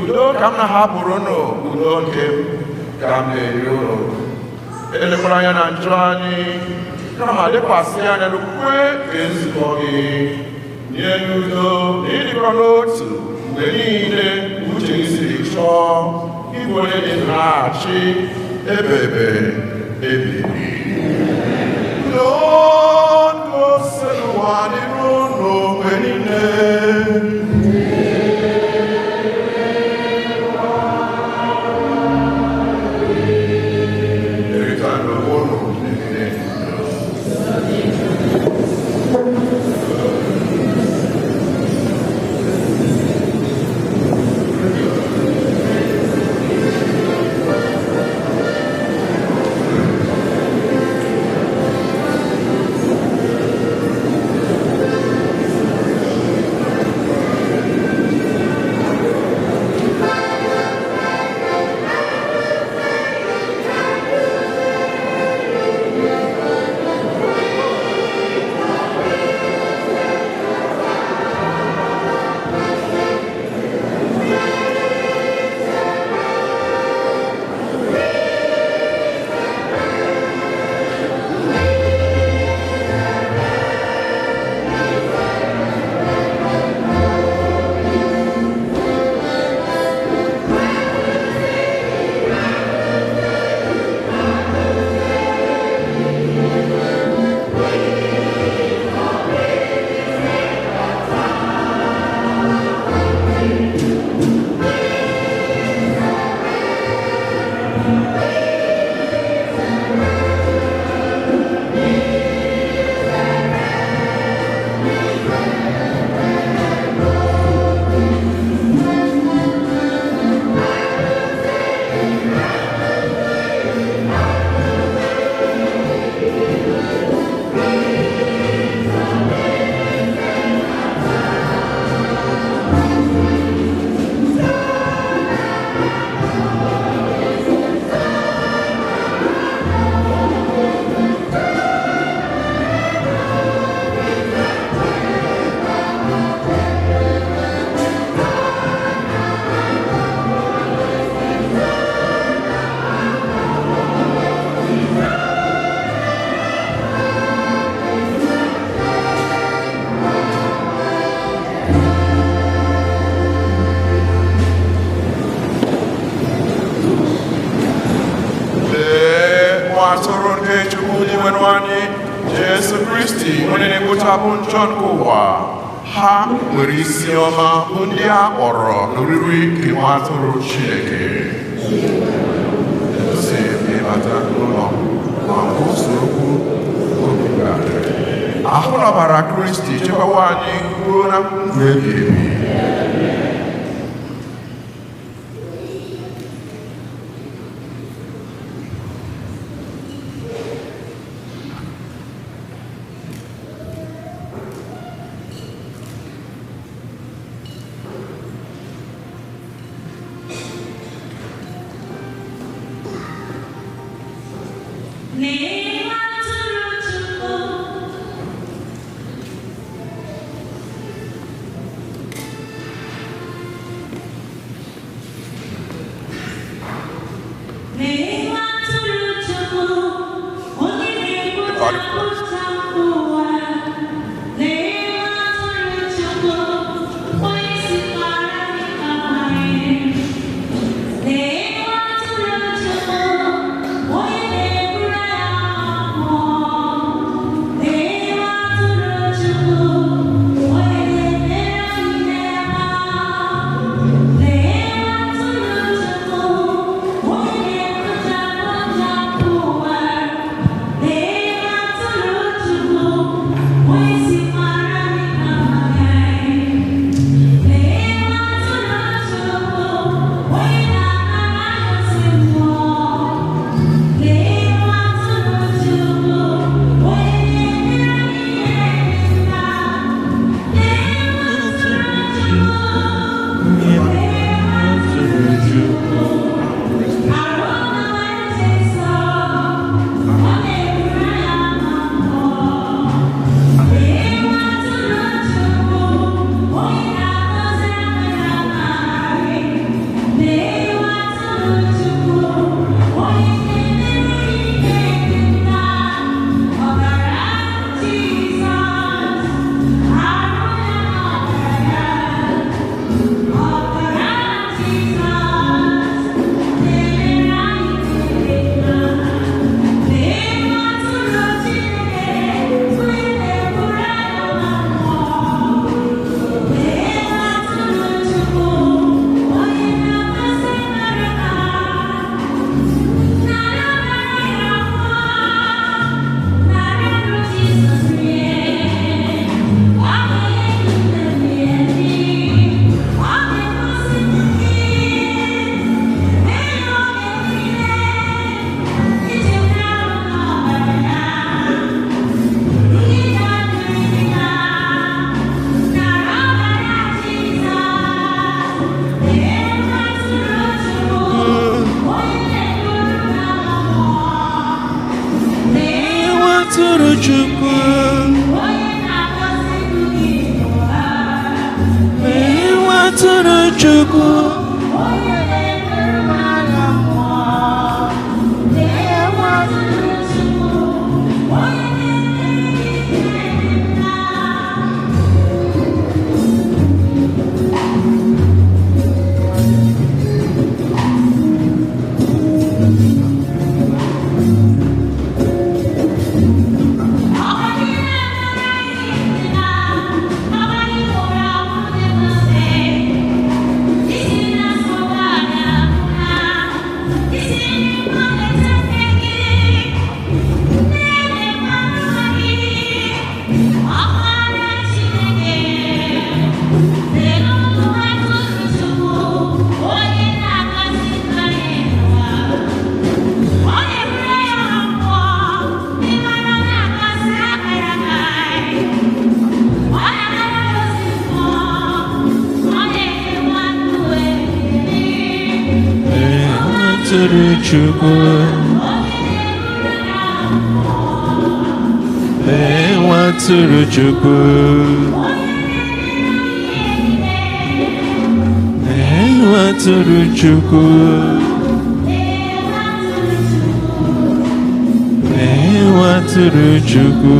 udo ka m na-ahapụrụ unu, udo nke m ka m na-enye unu. Elekwala anya na njọ anyị, kama lekwasị anya n'okwukwe nke nzukọ gị. Nye ya udo na ịdịkọ n'otu mgbe niile uche gị siri chọọ, ịbụ onye dị na-achị ebe ebe ebighị ebi. Udo n'ụwa dịrị unu mgbe niile. Erita n'onwe unu niile. Lee nwa atụrụ nke Chukwu Dinwenụ anyị, Jesu Kristi, onye na-ekpochapụ njọ nke ụwa. Ha nwere isi ọma bụ ndị a kpọrọ n'oriri nke nwa atụrụ Chineke. Etosi m ịbata n'ụlọ ma kwusa okwu obi ga-adị. Ahụ na ọbara Kristi chekwawa anyị ruo na ndụ ebighị ebi. N'ime atụrụ Chukwu, n'ime atụrụ Chukwu, onye The body of Christ. na-ekpochapụ ụwa. N'ime atụrụ Chukwu, onye sikwara n'ịka nwanyị. N'ime atụrụ Chukwu, onye na-eburu ya mmụọ. N'ime atụrụ Chukwu, onye na-emere ihe ọma. N'ime atụrụ Chukwu, onye na-ekpochapụ njọ ụwa. N'ime atụrụ Chukwu, lee nwa atụrụ Chukwu. Lee nwa atụrụ Chukwu, lee nwa atụrụ Chukwu, lee nwa atụrụ Chukwu, lee nwa atụrụ Chukwu,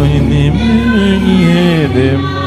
onye na-emere anyị ihe dị mma.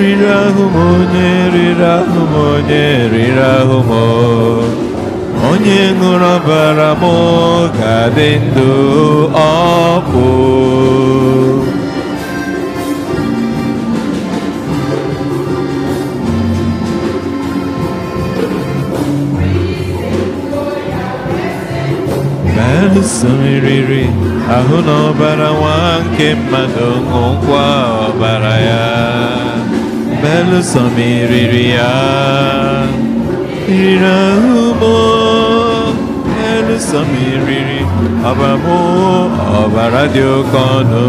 riri ahụ m, onye riri ahụ m, onye riri ahụ m, onye ṅụrụ ọbara m ga-adị ndụ ọkpụ. Belụsọ riri ahụ na ọbara nwa nke mmadụ, ṅụkwa ọbara ya. Belụsọ riri ya, riri ahụ m, belụsọ riri ọbara m, ọbara dị oke ọnụ,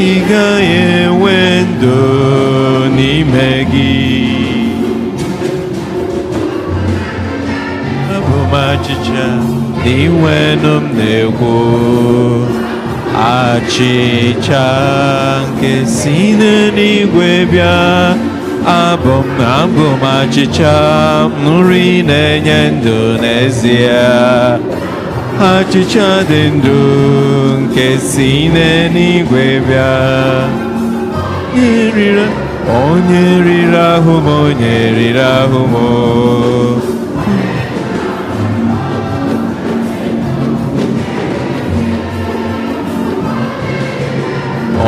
ị gaghị enwe ndụ n'ime gị. Abụ m achịcha n'inwenụ m na-ekwu, achịcha nke si n'eluigwe bịa. Abụ m achịcha, nri na-enye ndụ n'ezie. Achịcha dị ndụ nke si n'eluigwe bịa. Onye riri ahụ m, onye riri ahụ m.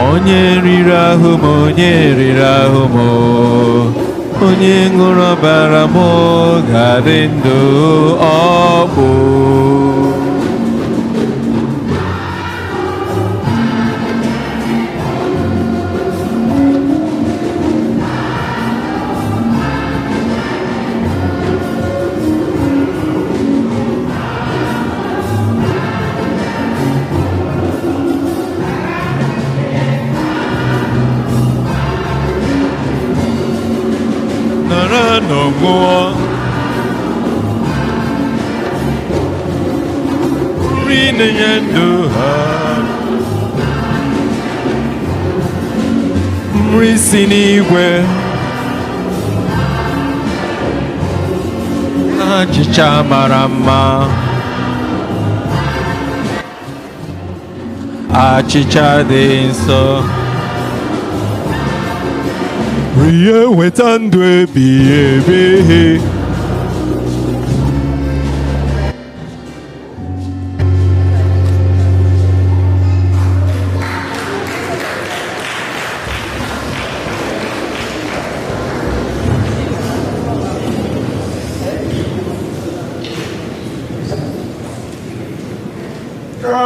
Onye riri ahụ m, onye riri ahụ m, onye ṅụrụ ọbara m ga-adị ndụ ọkpụ. Nara n'ọgwụgwọ nri na-enye ndụ ha, nri si n'igwe, achịcha mara mma, achịcha dị nsọ. Rie weta ndụ ebighị ebi. Ka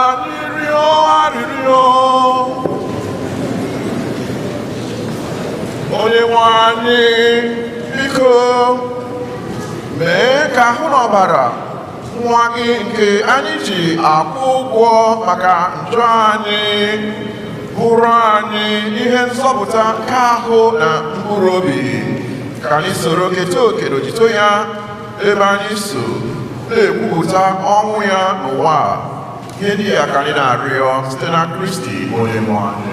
anyị rịọ arịrịọ. Onye nwe anyị, biko mee ka ahụ na ọbara nwa gị nke anyị ji akwụ ụgwọ maka njọ anyị bụrụ anyị ihe nzọpụta nke ahụ na mkpụrụ obi, ka anyị soro keta oke n'otito ya ebe anyị so na-ekwupụta ọnwụ ya n'ụwa a. Ihe ndị a ka anyị na-arịọ site na Kristi onye nwe anyị.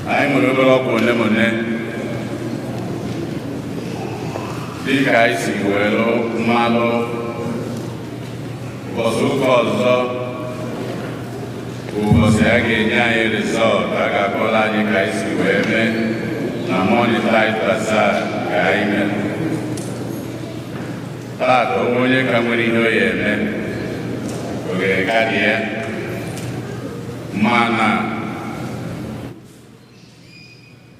Anyị nwere obere ọkwa one ma one dịka anyị si were mmalụ ụbọchị ụka ọzọ bụ ụbọchị a ga-enye anyị resọlt a ga-akpọrọ anyị ka anyị si wee mee na Money Tithe Bazaar ka anyị mere taata. Onwe onye ka nwere ihe o ya eme, oghere ka dị ya, mana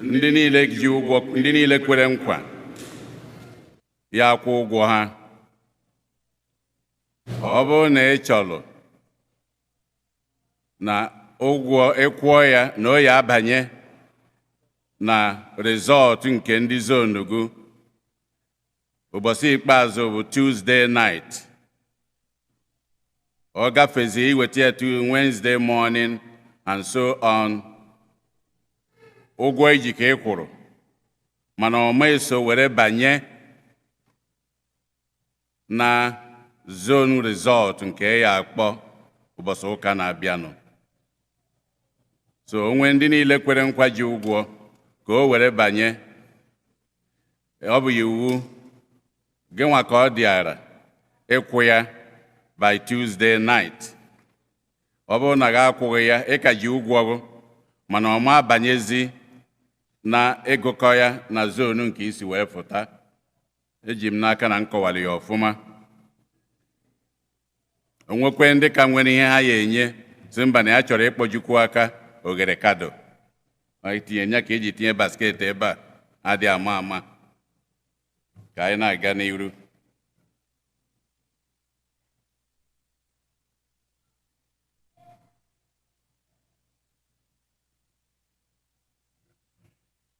ndị niile ji ụgwọ, ndị niile kwere nkwa ya akwụ ụgwọ ha. Ọ bụrụ na ị chọrọ na ụgwọ ịkwụọ ya na o ya abanye Na result nke ndị zonu gị ụbọchị ikpeazụ bụ Tuesday night. Ọ gafezi, iweta ya to Wednesday morning and so on. Ụgwọ iji ka ị kwụrụ, mana ọma eso were banye na zone result nke ya akpọ ụbọchị ụka na-abịanụ. So onwe ndị niile kwere nkwa ji ụgwọ ka o were banye, ọ bụ iwu gị nwa ka ọ dịara ịkwụ ya by Tuesday night. Ọ bụrụ na gị akwụghị ya, ị ka ji ụgwọ gị, mana ọ ma abanyezi na ịgụkọ ya na zonu nke isi wee fụta. Eji m n'aka na m kọwara ya ọfụma. Onwekwe ndị ka nwere ihe ha ya enye, si mba, na ya chọrọ ịkpọjukwu aka oghere kado itinye ya ka eji tinye basket ebe a adị ama ama. Ka anyị na-aga n'iru.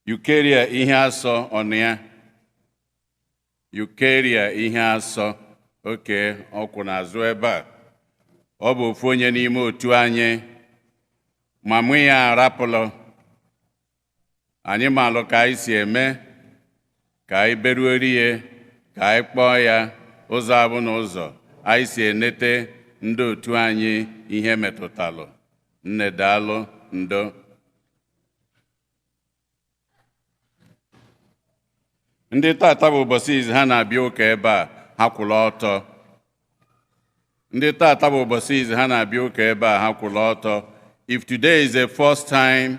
Eucharia ihe asọ ọnụ ya, Eucharia ihe asọ oke ọkwụ n'azụ ebe a. Ọ bụ ofu onye n'ime otu anyị, ma mụ ya arapụlụ anyị, malụ ka anyị si eme ka anyị beruo ya, ka anyị kpọọ ya ụzọ abụ na ụzọ anyị si enete ndị otu anyị ihe metụtalụ. Nne, daalụ, ndo. Ndị tata bụ ụbọchị izu ha na-abịa ụka ebe a, ha kwụrụ ọtọ. Ndị tata bụ ụbọchị izu ha na-abịa ụka ebe a, ha kwụrụ ọtọ. If today is the first time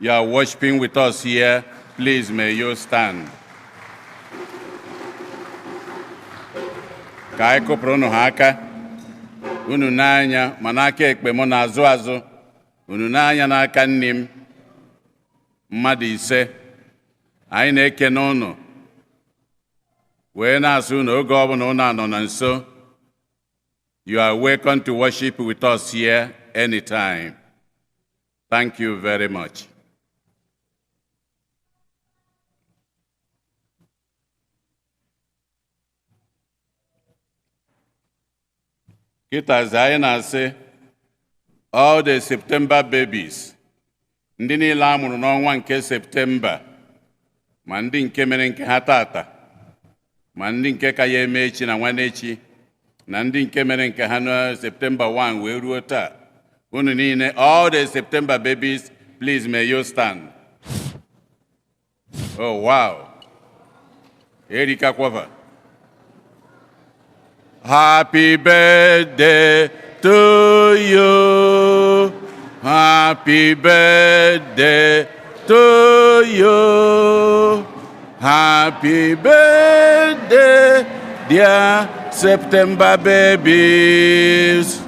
you are worshiping with us here, please may you stand. Ka anyị kụpụrụ unu ha aka. Unu n'anya ma n'aka ekpe m na-azụ azụ, unu n'anya n'aka nne m, mmadụ 5. Anyị na-ekene unu wee na-asị unu oge ọbụla unu anọ na nso, you are welcome to worship with us here anytime. Thank you very much. Kịtazi anyị na-asị all the September babies, ndị niile a mụrụ n'ọnwa nke Septemba, ma ndị nke mere nke ha tata, ma ndị nke ka ya eme echi na nwanne echi, na ndị nke mere nke ha na Septemba 1 wee ruo taa, unu niile, all the September babies, please may you stand. Oh wow, Erika Kwava. Happy birthday to you. Happy birthday to you. Happy birthday, dear September babies.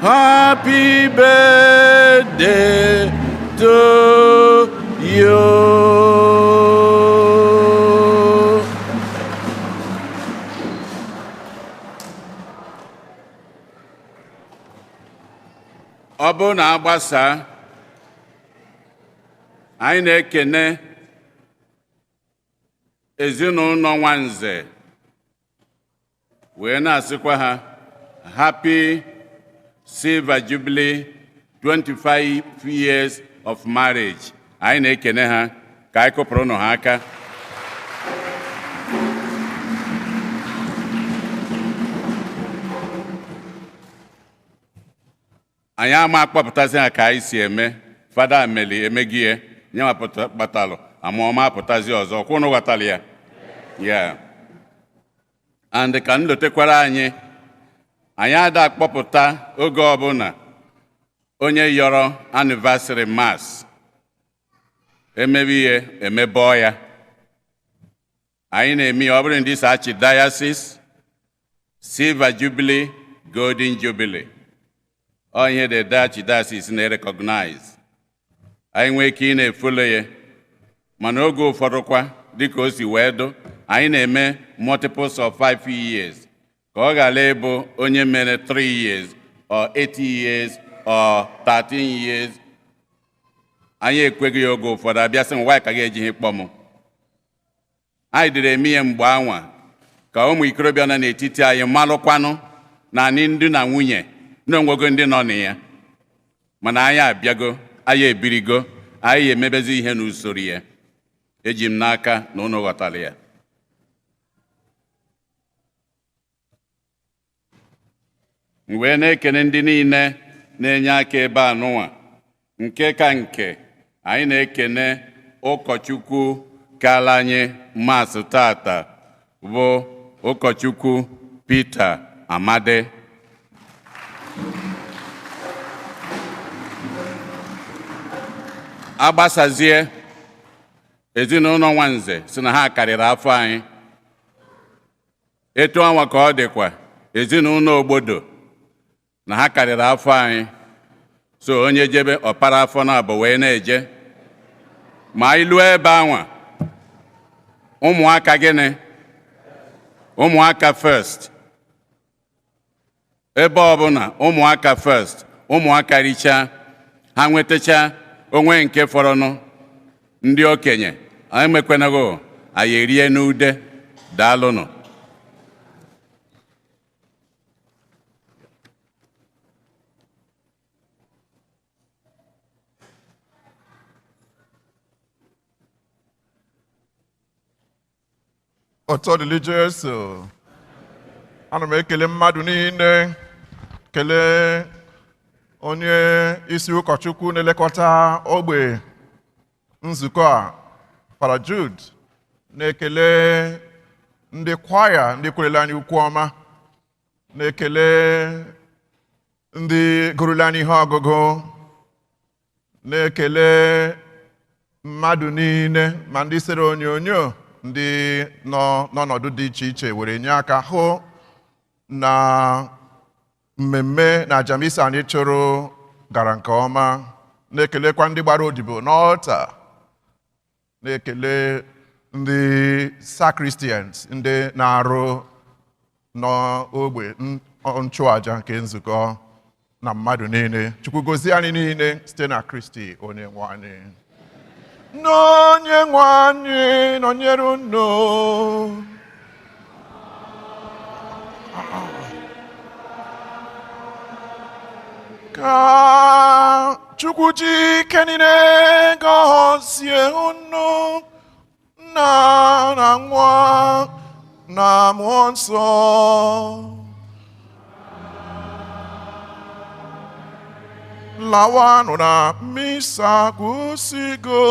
Happy birthday to you. Ọ bụrụ na agbasa, anyị na-ekene ezinụlọ Nwanze wee na-asịkwa ha happy silver jubilee, 25 years of marriage. Anyị na-ekene ha. Ka anyị kụpụrụ ụnụ ha aka. Anyị ama akpọpụtasị ha ka anyị si eme. Fada Ameli emegie nyenwa kpatalụ ama ọma apụtazi ọzọ kwụnụ ghọtara ya ya. And ka m lotekwara anyị, anyị ada akpọpụta oge ọbụla onye yọrọ anniversary mass emebe ihe emebọọ ya. Anyị na-eme ya ọ bụrụ ndị Archdiocese, Silver Jubilee, Golden Jubilee, ọ ihe the Archdiocese na-recognize. Anyị nwee ike ị na-efolo ya, mana oge ụfọdụ kwa, dịka o si wee dụ, anyị na-eme multiples of 5 years ka ọ ghara ịbụ onye mere 3 years or 8 years or 13 years. Anyị ekweghị ya oge ụfọdụ abịa sị m nwaanyị ka ga-ejighị kpọ m. Anyị dịrị eme ihe mgbe anwa ka ụmụ ikorobịa nọ n'etiti anyị malụkwanụ na anyị ndị na nwunye na onwego ndị nọ na ya. Mana anyị abịago, anyị ebirigo, anyị emebezi ihe n'usoro ya. Eji m n'aka na unu ghọtara ya. M wee na-ekene ndị niile na-enye aka ebe a nụnwa. Nke ka nke anyị na-ekene ụkọchukwu kala anyị maasị tata bụ ụkọchukwu Peter Amadi. Agbasazie ezinụlọ Nwanze si na ha karịrị afọ anyị. Etu anwa ka ọ dịkwa ezinụlọ Ogbodo na ha karịrị afọ anyị. So onye jebe ọpara afọ na abụ wee na-eje. Ma anyị lụọ ebe anwa, ụmụaka gịnị? Ụmụaka first. Ebe ọbụla ụmụaka first, ụmụaka richaa, ha nwetachaa onwe nke fọrọnụ, ndị okenye anyị emekwenago anyị erie n'ude. Daalụnụ. Ọtọ dịrị Jesu. Ana m ekele mmadụ niile, kelee onye isi ụkọchukwu na-elekọta ogbe nzukọ a, Fada Jude, na-ekele ndị kwaya ndị kwerela anyị ukwu ọma, na-ekele ndị gụrụla anyị ihe ọgụgụ, na-ekele mmadụ niile ma ndị sere onyonyo, ndị nọ n'ọnọdụ dị iche iche were nye aka hụ na mmemme na aja misa anyị chụrụ gara nke ọma. Na-ekelekwa ndị gbara odibo n'ọlta, na-ekele ndị sacristians ndị na-arụ n'ogbe nchụaja nke nzukọ na mmadụ niile. Chukwu gozie anyị niile site na Kristi onye nwe anyị. N'onye nwe anyị nọnyere unu. Ka Chukwu ji ike niile gọzie unu, Nna na Nwa na Mmụọ Nsọ. Lawanụ na misa gwụsịgo.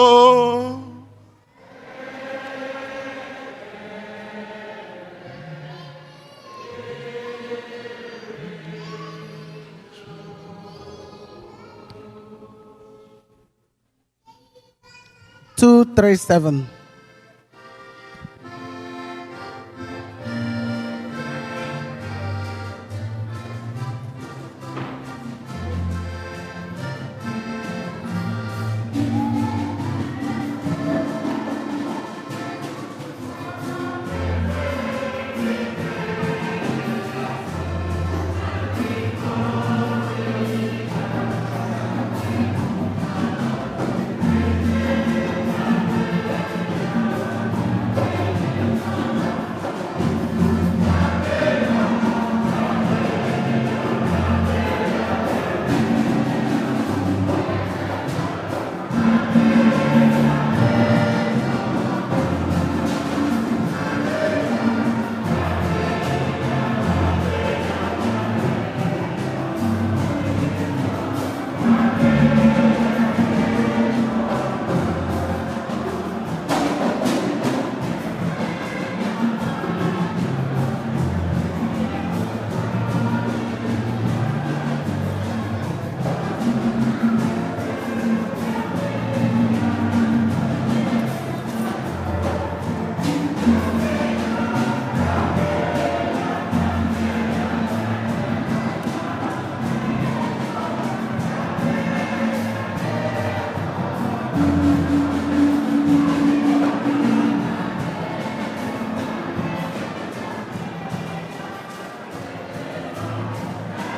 237.